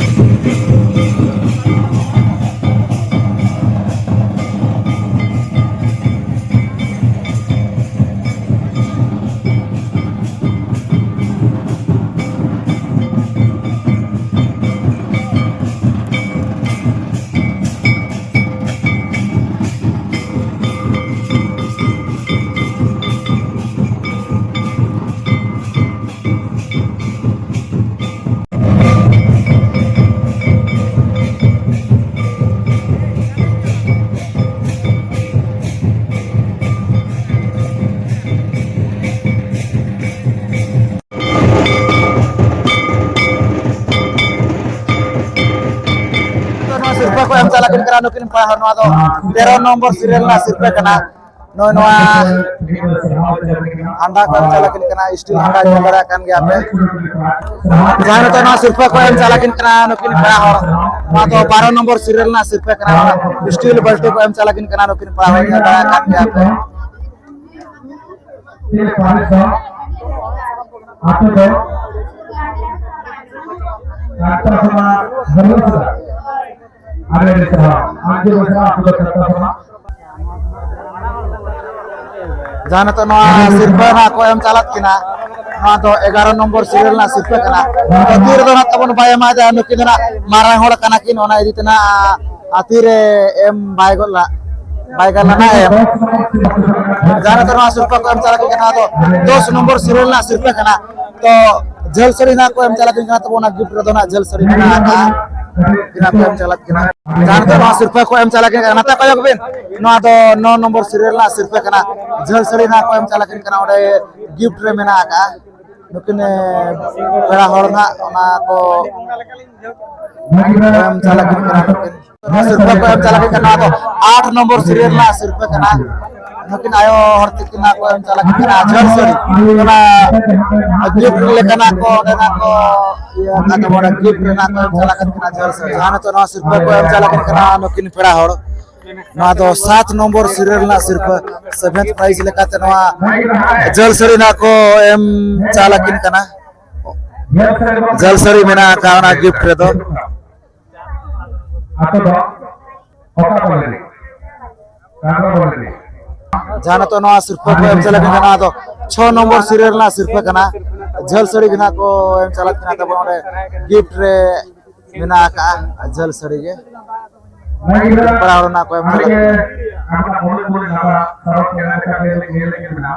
ᱠᱚ ᱮᱢ ᱪᱟᱞᱟᱜ ᱠᱟᱱᱟ ᱱᱩᱠᱤᱱ ᱯᱟᱲᱦᱟᱣ᱾ ᱱᱚᱣᱟ ᱫᱚ ᱛᱮᱨᱚ ᱱᱚᱢᱵᱚᱨ ᱥᱤᱨᱤᱭᱟᱞ ᱨᱮᱱᱟᱜ ᱥᱤᱨᱯᱟᱹ ᱠᱟᱱᱟ᱾ ᱱᱚᱜᱼᱚᱭ ᱱᱚᱣᱟ ᱦᱟᱸᱰᱟ ᱠᱚ ᱮᱢ ᱪᱟᱞᱟᱜ ᱠᱟᱱᱟ, ᱥᱴᱤᱞ ᱦᱟᱸᱰᱟ, ᱧᱮᱞ ᱫᱟᱲᱮᱭᱟᱜ ᱠᱟᱱ ᱜᱮᱭᱟ ᱯᱮ᱾ ᱡᱟᱦᱟᱸ ᱱᱤᱛᱚᱜ ᱱᱚᱣᱟ ᱥᱤᱨᱯᱟᱹ ᱠᱚ ᱮᱢ ᱪᱟᱞᱟᱜ ᱠᱟᱱᱟ ᱱᱩᱠᱤᱱ ᱯᱮᱲᱟ ᱦᱚᱲ, ᱱᱚᱣᱟ ᱫᱚ ᱵᱟᱨᱚ ᱱᱚᱢᱵᱚᱨ ᱥᱤᱨᱤᱭᱟᱞ ᱨᱮᱱᱟᱜ ᱥᱤᱨᱯᱟᱹ ᱠᱟᱱᱟ᱾ ᱥᱴᱤᱞ ᱵᱟᱹᱞᱴᱤ ᱠᱚ ᱮᱢ ᱪᱟᱞᱟᱜ ᱠᱟᱱᱟ ᱱᱩᱠᱤᱱ ᱯᱮᱲᱟ ᱦᱚᱲ, ᱧᱮᱞ ᱫᱟᱲᱮᱭᱟᱜ ᱠᱟᱱ ᱜᱮᱭᱟ ᱯᱮ᱾ ᱟᱛᱳ ᱫᱚ ᱠᱟᱱᱛᱟ ᱥᱚᱢᱟ ᱵᱟᱹᱞᱩᱥᱚᱲᱟ᱾ ᱟᱹᱰᱤ ᱟᱹᱰᱤ ᱥᱟᱨᱦᱟᱣ᱾ ᱟᱢ ᱡᱮ ᱵᱚᱭᱦᱟ ᱟᱛᱳ ᱫᱚ ᱠᱟᱱᱛᱟ ᱥᱚᱢᱟ᱾ ᱡᱟᱦᱟᱸ ᱱᱤᱛᱚᱜ ᱱᱚᱣᱟ ᱥᱤᱨᱯᱟᱹ ᱱᱟᱜ ᱠᱚ ᱮᱢ ᱪᱟᱞᱟᱜ ᱠᱟᱱᱟ, ᱱᱚᱣᱟ ᱫᱚ ᱮᱜᱟᱨᱚ ᱱᱚᱢᱵᱚᱨ ᱥᱤᱨᱤᱭᱟᱞ ᱨᱮᱱᱟᱜ ᱥᱤᱨᱯᱟᱹ ᱠᱟᱱᱟ᱾ ᱛᱚ, ᱛᱤ ᱨᱮᱫᱚ ᱱᱟᱜ ᱛᱟᱵᱚᱱ ᱵᱟᱭ ᱮᱢᱟ, ᱡᱟᱦᱟᱸ ᱱᱩᱠᱤᱱ ᱫᱚ ᱱᱟᱜ ᱢᱟᱨᱟᱝ ᱦᱚᱲ ᱠᱟᱱᱟ ᱠᱤᱱ, ᱚᱱᱟ ᱤᱫᱤ ᱛᱮ ᱱᱟᱜ ᱟᱨ ᱛᱤᱨᱮ ᱮᱢ ᱵᱟᱭ ᱜᱚᱫ ᱞᱟ-, ᱵᱟᱭ ᱜᱟᱱ ᱞᱮᱱᱟ ᱮᱢ᱾ ᱡᱟᱦᱟᱸ ᱨᱮᱫᱚ ᱱᱚᱣᱟ ᱥᱤᱨᱯᱟᱹ ᱠᱚ ᱮᱢ ᱪᱟᱞᱟᱜ ᱠᱟᱱᱟ, ᱱᱚᱣᱟ ᱫᱚ ᱫᱚᱥ ᱱᱚᱢᱵᱚᱨ ᱥᱤᱨᱤᱭᱟᱞ ᱨᱮᱱᱟᱜ ᱥᱤᱨᱯᱟᱹ ᱠᱟᱱᱟ᱾ ᱛᱚ ᱡᱷᱟᱹᱞ ᱥᱟᱹᱲᱤ ᱱᱟᱜ ᱠᱚ ᱮᱢ ᱪᱟᱞᱟᱜ ᱠᱟᱱᱟ, ᱛᱚᱵᱮ ᱚᱱᱟ ᱜᱤᱯᱷᱴ ᱨᱮᱫᱚ ᱱᱟᱜ ᱡᱷᱟᱹᱞ ᱥᱟᱹᱲᱤ ᱢᱮᱱᱟᱜ ᱟᱠᱟᱫᱼᱟ᱾ ᱚᱱᱟ ᱠᱚ ᱮᱢ ᱪᱟᱞᱟᱜ ᱠᱟᱱᱟ᱾ ᱡᱟᱦᱟᱸ ᱨᱮᱫᱚ ᱱᱚᱣᱟ ᱥᱤᱨᱯᱟᱹ ᱠᱚ ᱮᱢ ᱪᱟᱞᱟᱜ ᱠᱟᱱᱟ, ᱱᱟᱛᱮ ᱠᱚᱭᱚᱜ ᱵᱤᱱ, ᱱᱚᱣᱟ ᱫᱚ ᱱᱚ ᱱᱚᱢᱵᱚᱨ ᱥᱤᱨᱤᱭᱟᱞ ᱨᱮᱱᱟᱜ ᱥᱤᱨᱯᱟᱹ ᱠᱟᱱᱟ᱾ ᱡᱷᱟᱹᱞ ᱥᱟᱹᱲᱤ ᱱᱟᱜ ᱠᱚ ᱮᱢ ᱪᱟᱞᱟᱜ ᱠᱟᱱᱟ, ᱚᱸᱰᱮ ᱜᱤᱯᱷᱴ ᱨᱮ ᱢᱮᱱᱟᱜ ᱟᱠᱟᱫᱼᱟ᱾ ᱱᱩᱠᱤᱱ, ᱮ, ᱯᱮᱲᱟ ᱦᱚᱲ ᱱᱟᱜ ᱚᱱᱟ ᱠᱚ ᱮᱢ ᱪᱟᱞᱟᱜ ᱠᱟᱱᱟ ᱱᱩᱠᱤᱱ᱾ ᱱᱚᱣᱟ ᱥᱤᱨᱯᱟᱹ ᱠᱚ ᱮᱢ ᱪᱟᱞᱟᱜ ᱠᱟᱱᱟ, ᱱᱚᱣᱟ ᱫᱚ ᱟᱴ ᱱᱚᱢᱵᱚᱨ ᱥᱤᱨᱤᱭᱟᱞ ᱨᱮᱱᱟᱜ ᱥᱤᱨᱯᱟᱹ ᱠᱟᱱᱟ᱾ ᱱᱩᱠᱤᱱ ᱟᱭᱳ ᱦᱚᱲ ᱛᱟᱹᱠᱤᱱ ᱱᱟᱜ ᱠᱚ ᱮᱢ ᱪᱟᱞᱟᱜ ᱠᱟᱱᱟ ᱡᱷᱟᱹᱞ ᱥᱟᱹᱲᱤ, ᱚᱱᱟ ᱜᱤᱯᱷᱴ ᱞᱮᱠᱟᱱᱟᱜ ᱠᱚ ᱚᱸᱰᱮᱱᱟᱜ ᱠᱚ ᱤᱭᱟᱹ ᱠᱟᱜ ᱛᱟᱵᱚᱱᱟ, ᱜᱤᱯᱷᱴ ᱨᱮᱱᱟᱜ ᱠᱚ ᱮᱢ ᱪᱟᱞᱟᱜ ᱠᱟᱱᱟ ᱡᱷᱟᱹᱞ ᱥᱟᱹᱲᱤ᱾ ᱡᱟᱦᱟᱸ ᱱᱤᱛᱚᱜ ᱱᱚᱣᱟ ᱥᱤᱨᱯᱟᱹ ᱠᱚ ᱮᱢ ᱪᱟᱞᱟᱜ ᱠᱟᱱᱟ ᱱᱩᱠᱤᱱ ᱯᱮᱲᱟ ᱦᱚᱲ᱾ ᱱᱚᱣᱟ ᱫᱚ ᱥᱟᱛ ᱱᱚᱢᱵᱚᱨ ᱥᱤᱨᱤᱭᱟᱞ ᱨᱮᱱᱟᱜ ᱥᱤᱨᱯᱟᱹ, ᱥᱮᱵᱷᱮᱱᱛᱷ ᱯᱨᱟᱭᱤᱡᱽ ᱞᱮᱠᱟᱛᱮ ᱱᱚᱣᱟ ᱡᱷᱟᱹᱞ ᱥᱟᱹᱲᱤ ᱱᱟᱜ ᱠᱚ ᱮᱢ ᱪᱟᱞ ᱟᱹᱠᱤᱱ ᱠᱟᱱᱟ᱾ ᱡᱷᱟᱹᱞ ᱥᱟᱹᱲᱤ ᱢᱮᱱᱟᱜ ᱟᱠᱟᱫ ᱚᱱᱟ ᱜᱤᱯᱷᱴ ᱨᱮᱫᱚ᱾ ᱟᱛᱳ ᱫᱚ ᱚᱠᱟ ᱠᱚᱞᱮᱡᱽ? ᱠᱟᱸᱰᱨᱟ ᱠᱚᱞᱮᱡᱽ᱾ ᱡᱟᱦᱟᱸ ᱱᱤᱛᱚᱜ ᱱᱚᱣᱟ ᱥᱤᱨᱯᱟᱹ ᱠᱚ ᱮᱢ ᱪᱟᱞᱟᱜ ᱠᱟᱱᱟ, ᱱᱚᱣᱟ ᱫᱚ ᱪᱷᱚ ᱱᱚᱢᱵᱚᱨ ᱥᱤᱨᱤᱭᱟᱞ ᱨᱮᱱᱟᱜ ᱥᱤᱨᱯᱟᱹ ᱠᱟᱱᱟ᱾ ᱡᱷᱟᱹᱞ ᱥᱟᱹᱲᱤ ᱜᱮ ᱱᱟᱜ ᱠᱚ ᱮᱢ ᱪᱟᱞᱟᱜ ᱠᱟᱱᱟ ᱛᱟᱵᱚᱱ ᱚᱸᱰᱮ ᱜᱤᱯᱷᱴ ᱨᱮ᱾ ᱢᱮᱱᱟᱜ ᱟᱠᱟᱫᱼᱟ ᱡᱷᱟᱹᱞ ᱥᱟᱹᱲᱤ ᱜᱮ᱾ ᱯᱟᱲᱦᱟᱣ ᱨᱮᱱᱟᱜ ᱠᱚ ᱮᱢ ᱪᱟᱞᱟᱜ ᱠᱟᱱᱟ᱾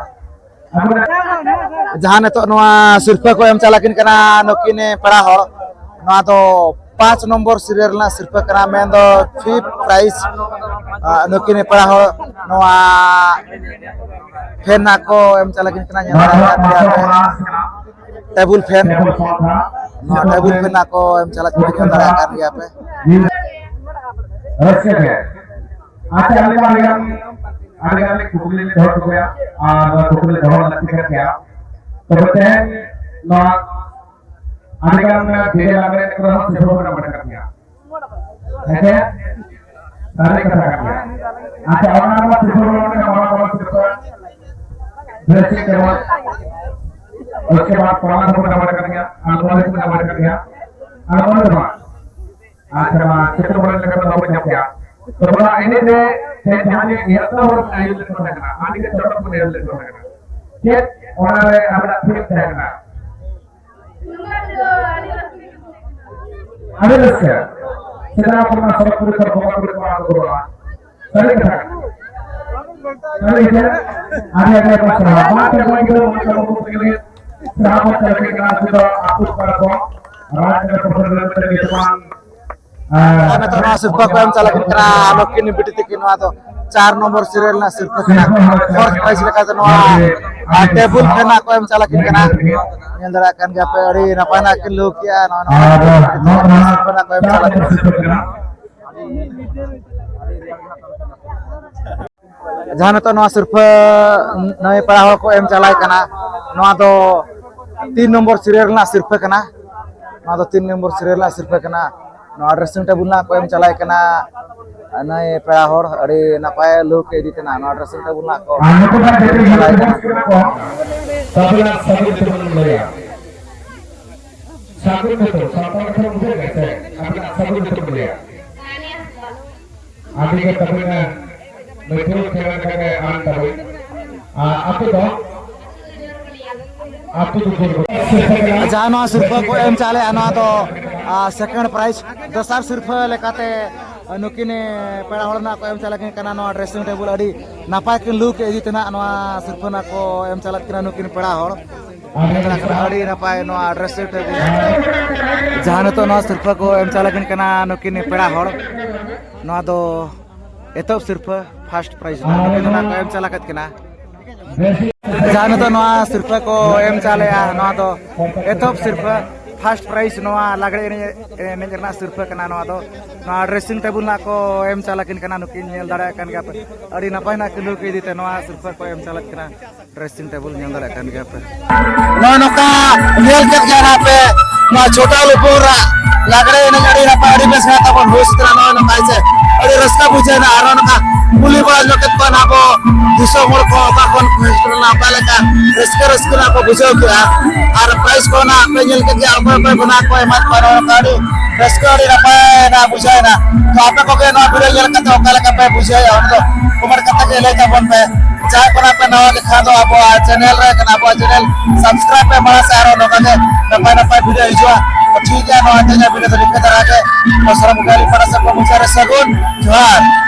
ᱡᱟᱦᱟᱸ ᱱᱤᱛᱚᱜ ᱱᱚᱣᱟ ᱥᱤᱨᱯᱟᱹ ᱠᱚ ᱮᱢ ᱪᱟᱞᱟᱜ ᱠᱤᱱ ᱠᱟᱱᱟ ᱱᱩᱠᱤᱱ ᱯᱮᱲᱟ ᱦᱚᱲ, ᱱᱚᱣᱟ ᱫᱚ ᱯᱟᱸᱪ ᱱᱚᱢᱵᱚᱨ ᱥᱤᱨᱤᱭᱟᱞ ᱨᱮᱱᱟᱜ ᱥᱤᱨᱯᱟᱹ ᱠᱟᱱᱟ, ᱢᱮᱱᱫᱚ ᱯᱷᱤᱯᱛᱷ ᱯᱨᱟᱭᱤᱡᱽ᱾ ᱱᱩᱠᱤᱱ ᱯᱮᱲᱟ ᱦᱚᱲ ᱱᱚᱣᱟ ᱯᱷᱮᱱ ᱱᱟᱜ ᱠᱚ ᱮᱢ ᱪᱟᱞᱟᱜ ᱠᱤᱱ ᱠᱟᱱᱟ, ᱧᱮᱞ ᱫᱟᱲᱮᱭᱟᱜ ᱠᱟᱱ ᱜᱮᱭᱟ ᱯᱮ᱾ ᱴᱮᱵᱩᱞ ᱯᱷᱮᱱ, ᱱᱚᱣᱟ ᱴᱮᱵᱩᱞ ᱯᱷᱮᱱ ᱱᱟᱜ ᱠᱚ ᱮᱢ ᱪᱟᱞᱟᱜ ᱠᱟᱱᱟ, ᱧᱮᱞ ᱫᱟᱲᱮᱭᱟᱜ ᱠᱟᱱ ᱜᱮᱭᱟ ᱯᱮ᱾ ᱨᱟᱹᱥᱠᱟᱹ ᱜᱮ᱾ ᱟᱪᱪᱷᱟ, ᱟᱹᱞᱤᱧ ᱢᱟ ᱟᱹᱰᱤᱜᱟᱱ, ᱟᱹᱰᱤᱜᱟᱱ ᱞᱤᱧ ᱠᱩᱠᱞᱤ ᱞᱤᱧ ᱫᱚᱦᱚ ᱦᱚᱴᱚ ᱠᱟᱭᱟ, ᱟᱨ ᱠᱩᱠᱞᱤ ᱫᱚᱦᱚ ᱞᱟᱹᱠᱛᱤ ᱠᱟᱱ ᱜᱮᱭᱟ᱾ ᱛᱚᱵᱮ ᱛᱮᱦᱮᱧ ᱱᱚᱣᱟ ᱟᱹᱰᱤᱜᱟᱱ ᱰᱤᱡᱮ ᱞᱟᱜᱽᱲᱮ ᱮᱱᱮᱡ ᱠᱚᱨᱮ ᱦᱚᱸ ᱥᱤᱨᱯᱟᱹ ᱵᱚᱱ ᱮᱢ ᱟᱠᱟᱫ ᱜᱮᱭᱟ᱾ ᱦᱮᱸ ᱥᱮ? ᱥᱟᱹᱨᱤ ᱠᱟᱛᱷᱟ ᱠᱟᱱ ᱜᱮᱭᱟ᱾ ᱟᱪᱪᱷᱟ, ᱚᱱᱟ ᱨᱮᱱᱟᱜ ᱥᱤᱨᱯᱟᱹ ᱵᱚᱱ ᱮᱢ ᱟᱠᱟᱫ, ᱚᱱᱟ ᱠᱚ ᱥᱤᱨᱯᱟᱹ᱾ ᱰᱨᱮᱥᱤᱝ ᱴᱮᱵᱚᱞ, ᱩᱥᱠᱮ ᱵᱟᱫ ᱯᱟᱞᱟᱝ ᱦᱚᱸ ᱵᱚᱱ ᱮᱢ ᱟᱠᱟᱫ ᱜᱮᱭᱟ, ᱟᱞᱢᱟᱨᱤ ᱦᱚᱸ ᱵᱚᱱ ᱮᱢ ᱟᱠᱟᱫ ᱜᱮᱭᱟ, ᱟᱞᱢᱟᱨᱤ ᱫᱚ ᱵᱟᱝ᱾ ᱟᱪᱪᱷᱟ, ᱢᱟ, ᱪᱮᱫ ᱵᱚᱞᱮ ᱞᱮᱠᱟ ᱫᱚ ᱵᱟᱵᱚᱱ ᱧᱟᱢ ᱠᱮᱭᱟ᱾ ᱛᱚ, ᱚᱱᱟ ᱮᱱᱮᱡ ᱨᱮ ᱛᱮᱦᱮᱧ ᱡᱟᱦᱟᱸ ᱡᱮ ᱮᱛᱚᱦᱚᱵ ᱟᱹᱭᱩᱨ ᱞᱮᱫ ᱠᱚ ᱛᱟᱦᱮᱸ ᱠᱟᱱᱟ, ᱟᱹᱰᱤ ᱜᱮ ᱪᱚᱨᱚᱠ ᱵᱚᱱ ᱟᱹᱭᱩᱨ ᱞᱮᱫ ᱠᱚ ᱛᱟᱦᱮᱸ ᱠᱟᱱᱟ᱾ ᱪᱮᱫ ᱚᱱᱟ ᱨᱮ ᱟᱵᱮᱱᱟᱜ ᱛᱷᱤᱢ ᱛᱟᱦᱮᱸ ᱠᱟᱱᱟ? ᱟᱹᱰᱤ ᱨᱟᱹᱥᱠᱟᱹ᱾ ᱥᱮᱫᱟᱭ ᱠᱷᱚᱱᱟᱜ ᱥᱚᱨᱚᱜ ᱯᱩᱨᱤ ᱠᱷᱚᱱ ᱵᱚᱸᱜᱟ ᱠᱩᱲᱤ ᱠᱚ ᱟᱬᱜᱚ ᱠᱚᱣᱟ᱾ ᱥᱟᱹᱨᱤ ᱠᱟᱛᱷᱟ ᱠᱟᱱᱟ᱾ ᱥᱟᱹᱨᱤ ᱜᱮ᱾ ᱟᱹᱰᱤ ᱟᱹᱰᱤ ᱟᱭᱢᱟ ᱥᱟᱨᱦᱟᱣ᱾ ᱢᱟ ᱛᱚᱵᱮ ᱜᱤᱫᱽᱨᱟᱹ ᱢᱚᱱᱮ ᱠᱚ ᱵᱟᱠᱚ ᱛᱮᱜᱮ ᱥᱟᱨᱦᱟᱣ ᱠᱚ ᱪᱟᱞ ᱞᱟᱹᱜᱤᱫ ᱠᱟᱱᱟ, ᱩᱱᱠᱩ ᱫᱚ ᱟᱹᱛᱩ ᱯᱟᱲᱟ ᱠᱚ, ᱨᱟᱡᱽ ᱱᱚᱜᱚᱨ ᱯᱚᱨᱤᱥᱚᱫ ᱨᱮ ᱢᱤᱫᱴᱮᱱ ᱧᱩᱛᱩᱢᱟᱱ, ᱟᱨ ᱱᱤᱛᱚᱜ ᱱᱚᱣᱟ ᱥᱤᱨᱯᱟᱹ ᱠᱚ ᱮᱢ ᱪᱟᱞᱟᱜ ᱠᱟᱱᱟ ᱱᱩᱠᱤᱱ ᱵᱤᱴᱤ ᱛᱟᱹᱠᱤᱱ᱾ ᱱᱚᱣᱟ ᱫᱚ ᱪᱟᱨ ᱱᱚᱢᱵᱚᱨ ᱥᱤᱨᱤᱭᱟᱞ ᱨᱮᱱᱟᱜ ᱥᱤᱨᱯᱟᱹ ᱠᱟᱱᱟ᱾ ᱯᱷᱟᱨᱥᱴ ᱯᱨᱟᱭᱤᱡᱽ ᱞᱮᱠᱟᱛᱮ ᱱᱚᱣᱟ, ᱟᱨ, ᱴᱮᱵᱩᱞ ᱯᱷᱮᱱ ᱦᱟᱸᱜ ᱠᱚ ᱮᱢ ᱪᱟᱞᱟᱜ ᱠᱤᱱ ᱠᱟᱱᱟ᱾ ᱧᱮᱞ ᱫᱟᱲᱮᱭᱟᱜ ᱠᱟᱱ ᱜᱮᱭᱟ ᱯᱮ, ᱟᱹᱰᱤ ᱱᱟᱯᱟᱭ ᱱᱟᱜ ᱠᱤᱱ ᱞᱩᱠ ᱠᱮᱜᱼᱟ᱾ ᱱᱚᱣᱟ, ᱱᱚᱣᱟ ᱟᱨ ᱱᱚᱣᱟ ᱫᱚ ᱥᱤᱨᱯᱟᱹ ᱱᱟᱜ ᱠᱚ ᱮᱢ ᱪᱟᱞᱟᱜ ᱠᱟᱱᱟ᱾ ᱥᱤᱨᱯᱟᱹ ᱠᱟᱱᱟ᱾ ᱡᱟᱦᱟᱸ ᱱᱤᱛᱚᱜ ᱱᱚᱣᱟ ᱥᱤᱨᱯᱟᱹ ᱱᱩᱭ ᱯᱮᱲᱟ ᱦᱚᱲ ᱠᱚ ᱮᱢ ᱪᱟᱞᱟᱭ ᱠᱟᱱᱟ, ᱱᱚᱣᱟ ᱫᱚ ᱛᱤᱱ ᱱᱚᱢᱵᱚᱨ ᱥᱤᱨᱤᱭᱟᱞ ᱨᱮᱱᱟᱜ ᱥᱤᱨᱯᱟᱹ ᱠᱟᱱᱟ᱾ ᱱᱚᱣᱟ ᱫᱚ ᱛᱤᱱ ᱱᱚᱢᱵᱚᱨ ᱥᱤᱨᱤᱭᱟᱞ ᱨᱮᱱᱟᱜ ᱥᱤᱨᱯᱟᱹ ᱠᱟᱱᱟ᱾ ᱱᱚᱣᱟ ᱰᱨᱮᱥᱤᱝ ᱴᱮᱵᱩᱞ ᱨᱮᱱᱟᱜ ᱠᱚ ᱮᱢ ᱪᱟᱞᱟᱭ ᱠᱟᱱᱟ ᱱᱩᱭ ᱯᱮᱲᱟ ᱦᱚᱲ, ᱟᱹᱰᱤ ᱱᱟᱯᱟᱭ ᱞᱩᱠ ᱤᱫᱤ ᱠᱟᱱᱟ᱾ ᱱᱚᱣᱟ ᱰᱨᱮᱥᱤᱝ ᱴᱮᱵᱩᱞ ᱨᱮᱱᱟᱜ ᱠᱚ ᱟᱨ ᱱᱩᱠᱩ ᱫᱚ ᱮᱢ ᱪᱟᱞᱟᱭ ᱠᱟᱱᱟ᱾ ᱥᱟᱹᱜᱩᱱ ᱥᱟᱹᱜᱩᱱ ᱛᱮᱵᱚᱱ ᱞᱟᱹᱭᱟ᱾ ᱥᱟᱹᱜᱩᱱ ᱧᱩᱛᱩᱢ, ᱥᱟᱱᱛᱟᱲ ᱠᱟᱛᱷᱟ ᱵᱩᱡᱷᱟᱹᱣ ᱜᱮ ᱥᱮ? ᱟᱵᱤᱱᱟᱜ ᱥᱟᱹᱜᱩᱱ ᱧᱩᱛᱩᱢ ᱞᱟᱹᱭᱟ᱾ ᱟᱹᱰᱤ ᱜᱮ ᱛᱟᱵᱤᱱᱟ, ᱢᱤᱴᱷᱩ ᱪᱮᱬᱮ ᱞᱮᱠᱟ ᱜᱮ ᱟᱲᱟᱝ ᱛᱟᱵᱤᱱ᱾ ᱟᱨ ᱟᱯᱮ ᱫᱚ? ᱟᱯᱮ ᱫᱚ ᱡᱳᱨ ᱜᱚᱲᱚ᱾ ᱡᱟᱦᱟᱸ ᱱᱚᱣᱟ ᱥᱤᱨᱯᱟᱹ ᱠᱚ ᱮᱢ ᱪᱟᱞᱮᱜᱼᱟ, ᱱᱚᱣᱟ ᱫᱚ, ᱟ, ᱥᱮᱠᱮᱱᱰ ᱯᱨᱟᱭᱤᱡᱽ, ᱫᱚᱥᱟᱨ ᱥᱤᱨᱯᱟᱹ ᱞᱮᱠᱟᱛᱮ ᱱᱩᱠᱤᱱ ᱯᱮᱲᱟ ᱦᱚᱲ ᱱᱟᱜ ᱠᱚ ᱮᱢ ᱪᱟᱞᱟᱜ ᱠᱟᱱᱟ᱾ ᱱᱚᱣᱟ ᱰᱨᱮᱥᱤᱝ ᱴᱮᱵᱩᱞ ᱟᱹᱰᱤ ᱱᱟᱯᱟᱭ ᱠᱤᱱ ᱞᱩᱠ ᱤᱫᱤ ᱛᱮ ᱱᱟᱜ ᱱᱚᱣᱟ ᱥᱤᱨᱯᱟᱹ ᱱᱟᱜ ᱠᱚ ᱮᱢ ᱪᱟᱞᱟᱜ ᱠᱟᱱᱟ ᱱᱩᱠᱤᱱ ᱯᱮᱲᱟ ᱦᱚᱲ᱾ ᱟᱹᱰᱤ ᱱᱟᱯᱟᱭ ᱱᱚᱣᱟ ᱰᱨᱮᱥᱤᱝ ᱴᱮᱵᱩᱞ᱾ ᱡᱟᱦᱟᱸ ᱱᱤᱛᱚᱜ ᱱᱚᱣᱟ ᱥᱤᱨᱯᱟᱹ ᱠᱚ ᱮᱢ ᱪᱟᱞᱟᱜ ᱠᱟᱱᱟ ᱱᱩᱠᱤᱱ ᱯᱮᱲᱟ ᱦᱚᱲ, ᱱᱚᱣᱟ ᱫᱚ ᱮᱛᱚᱦᱚᱵ ᱥᱤᱨᱯᱟᱹ, ᱯᱷᱟᱥᱴ ᱯᱨᱟᱭᱤᱡᱽ ᱱᱟᱜ ᱱᱩᱠᱤᱱ ᱫᱚ ᱱᱟᱜ ᱠᱚ ᱮᱢ ᱪᱟᱞᱟᱜ ᱠᱟᱱᱟ᱾ ᱡᱟᱦᱟᱸ ᱱᱤᱛᱚᱜ ᱱᱚᱣᱟ ᱥᱤᱨᱯᱟᱹ ᱠᱚ ᱮᱢ ᱪᱟᱞᱮᱜᱼᱟ, ᱱᱚᱣᱟ ᱫᱚ ᱮᱛᱚᱦᱚᱵ ᱥᱤᱨᱯᱟᱹ, ᱯᱷᱟᱥᱴ ᱯᱨᱟᱭᱤᱡᱽ ᱱᱚᱣᱟ ᱞᱟᱜᱽᱲᱮ ᱮᱱᱮᱡ ᱮᱱᱮᱡ ᱨᱮᱱᱟᱜ ᱥᱤᱨᱯᱷᱟᱹ ᱠᱟᱱᱟ ᱱᱚᱣᱟ ᱫᱚ᱾ ᱱᱚᱣᱟ ᱰᱨᱮᱥᱤᱝ ᱴᱮᱵᱩᱞ ᱱᱟᱜ ᱠᱚ ᱮᱢ ᱪᱟᱞᱟᱠᱤᱱ ᱠᱟᱱᱟ, ᱱᱩᱠᱤᱱ ᱧᱮᱞ ᱫᱟᱲᱮᱭᱟᱜ ᱠᱟᱱ ᱜᱮᱭᱟ ᱯᱮ᱾ ᱟᱹᱰᱤ ᱱᱟᱯᱟᱭ ᱱᱟᱜ ᱠᱷᱮᱞᱳᱰ ᱠᱚ ᱤᱫᱤ ᱛᱮ ᱱᱚᱣᱟ ᱥᱤᱨᱯᱷᱟᱹ ᱠᱚ ᱮᱢ ᱪᱟᱞᱟᱜ ᱠᱟᱱᱟ᱾ ᱰᱨᱮᱥᱤᱝ ᱴᱮᱵᱩᱞ ᱧᱮᱞ ᱫᱟᱲᱮᱭᱟᱜ ᱠᱟᱱ ᱜᱮᱭᱟ ᱯᱮ᱾ ᱱᱚᱜᱼᱚᱭ ᱱᱚᱝᱠᱟ ᱧᱮᱞ ᱠᱮᱫ ᱜᱮᱭᱟ ᱱᱟᱜ ᱯᱮ, ᱱᱚᱣᱟ ᱪᱷᱳᱴᱟ ᱞᱩᱯᱩᱨ ᱟᱜ ᱞᱟᱜᱽᱲᱮ ᱮᱱᱮᱡ ᱟᱹᱰᱤ ᱱᱟᱯᱟᱭ, ᱟᱹᱰᱤ ᱵᱮᱥ ᱱᱟᱜ ᱛᱟᱵᱚᱱ ᱦᱩᱭ ᱥᱮᱴᱮᱨᱟ᱾ ᱱᱚᱜᱼᱚᱭ ᱱᱚᱝᱠᱟ ᱦᱮᱸ ᱥᱮ, ᱟᱹᱰᱤ ᱨᱟᱹᱥᱠᱟᱹ ᱵᱩᱡᱷᱟᱹᱣ ᱮᱱᱟ᱾ ᱟᱨ ᱱᱚᱜᱼᱚᱭ ᱱᱚᱝᱠᱟ ᱠᱩᱞᱤ ᱵᱟᱲᱟ ᱧᱚᱜ ᱠᱮᱫ ᱠᱚᱣᱟ ᱱᱟᱜ ᱟᱵᱚ ᱫᱤᱥᱚᱢ ᱦᱚᱲ ᱠᱚ, ᱚᱠᱟ ᱠᱷᱚᱱ ᱠᱚ ᱦᱤᱡᱩᱜ ᱠᱟᱱᱟ, ᱚᱠᱟ ᱞᱮᱠᱟ ᱨᱟᱹᱥᱠᱟᱹ ᱨᱟᱹᱥᱠᱟᱹ ᱱᱟᱜ ᱠᱚ ᱵᱩᱡᱷᱟᱹᱣ ᱠᱮᱫᱼᱟ᱾ ᱟᱨ ᱯᱨᱟᱭᱤᱡᱽ ᱠᱚ ᱱᱟᱜ ᱯᱮ ᱧᱮᱞ ᱠᱮᱫ ᱜᱮᱭᱟ, ᱚᱠᱚᱭ ᱚᱠᱚᱭ ᱠᱚ ᱱᱟᱜ ᱠᱚ ᱮᱢᱟᱫ ᱠᱚᱣᱟ, ᱱᱚᱜᱼᱚᱭ ᱱᱚᱝᱠᱟ ᱟᱹᱰᱤ ᱨᱟᱹᱥᱠᱟᱹ, ᱟᱹᱰᱤ ᱱᱟᱯᱟᱭ ᱱᱟᱜ ᱵᱩᱡᱷᱟᱹᱣ ᱮᱱᱟ᱾ ᱛᱚ ᱟᱯᱮ ᱠᱚᱜᱮ ᱱᱚᱣᱟ ᱵᱷᱤᱰᱤᱭᱳ ᱧᱮᱞ ᱠᱟᱛᱮ ᱚᱠᱟ ᱞᱮᱠᱟ ᱯᱮ ᱵᱩᱡᱷᱟᱹᱣᱮᱫᱼᱟ, ᱚᱱᱟ ᱫᱚ ᱠᱚᱢᱮᱱᱴ ᱠᱟᱛᱮ ᱜᱮ ᱞᱟᱹᱭ ᱛᱟᱵᱚᱱ ᱯᱮ᱾ ᱡᱟᱦᱟᱸᱭ ᱠᱚ ᱱᱟᱜ ᱯᱮ ᱱᱟᱣᱟ ᱜᱮ ᱠᱷᱟᱱ ᱫᱚ ᱟᱵᱚᱣᱟᱜ ᱪᱮᱱᱮᱞ ᱨᱮ ᱠᱟᱱᱟ, ᱟᱵᱚᱣᱟᱜ ᱪᱮᱱᱮᱞ ᱥᱟᱵᱥᱠᱨᱟᱭᱤᱵ ᱯᱮ ᱢᱟᱲᱟᱝ ᱥᱮ ᱟᱨᱚ ᱱᱚᱝᱠᱟ ᱜᱮ ᱱᱟᱯᱟᱭ ᱱᱟᱯᱟᱭ ᱵᱷᱤᱰᱤᱭᱳ ᱦᱤᱡᱩᱜᱼᱟ᱾ ᱛᱚ ᱴᱷᱤᱠ ᱜᱮᱭᱟ, ᱱᱚᱣᱟ ᱛᱮᱦᱮᱧᱟᱜ ᱵᱷᱤᱰᱤᱭᱳ ᱫᱚ ᱱᱤᱝᱠᱟᱹ ᱫᱷᱟᱨᱟ ᱜᱮ᱾ ᱥᱟᱱᱟᱢ ᱜᱟᱹᱞᱤ ᱯᱟᱲᱟ ᱥᱮ ᱠᱚ ᱢᱩᱪᱟᱹᱫ ᱨᱮ ᱥᱟᱹᱜᱩᱱ ᱡᱚᱦᱟᱨ᱾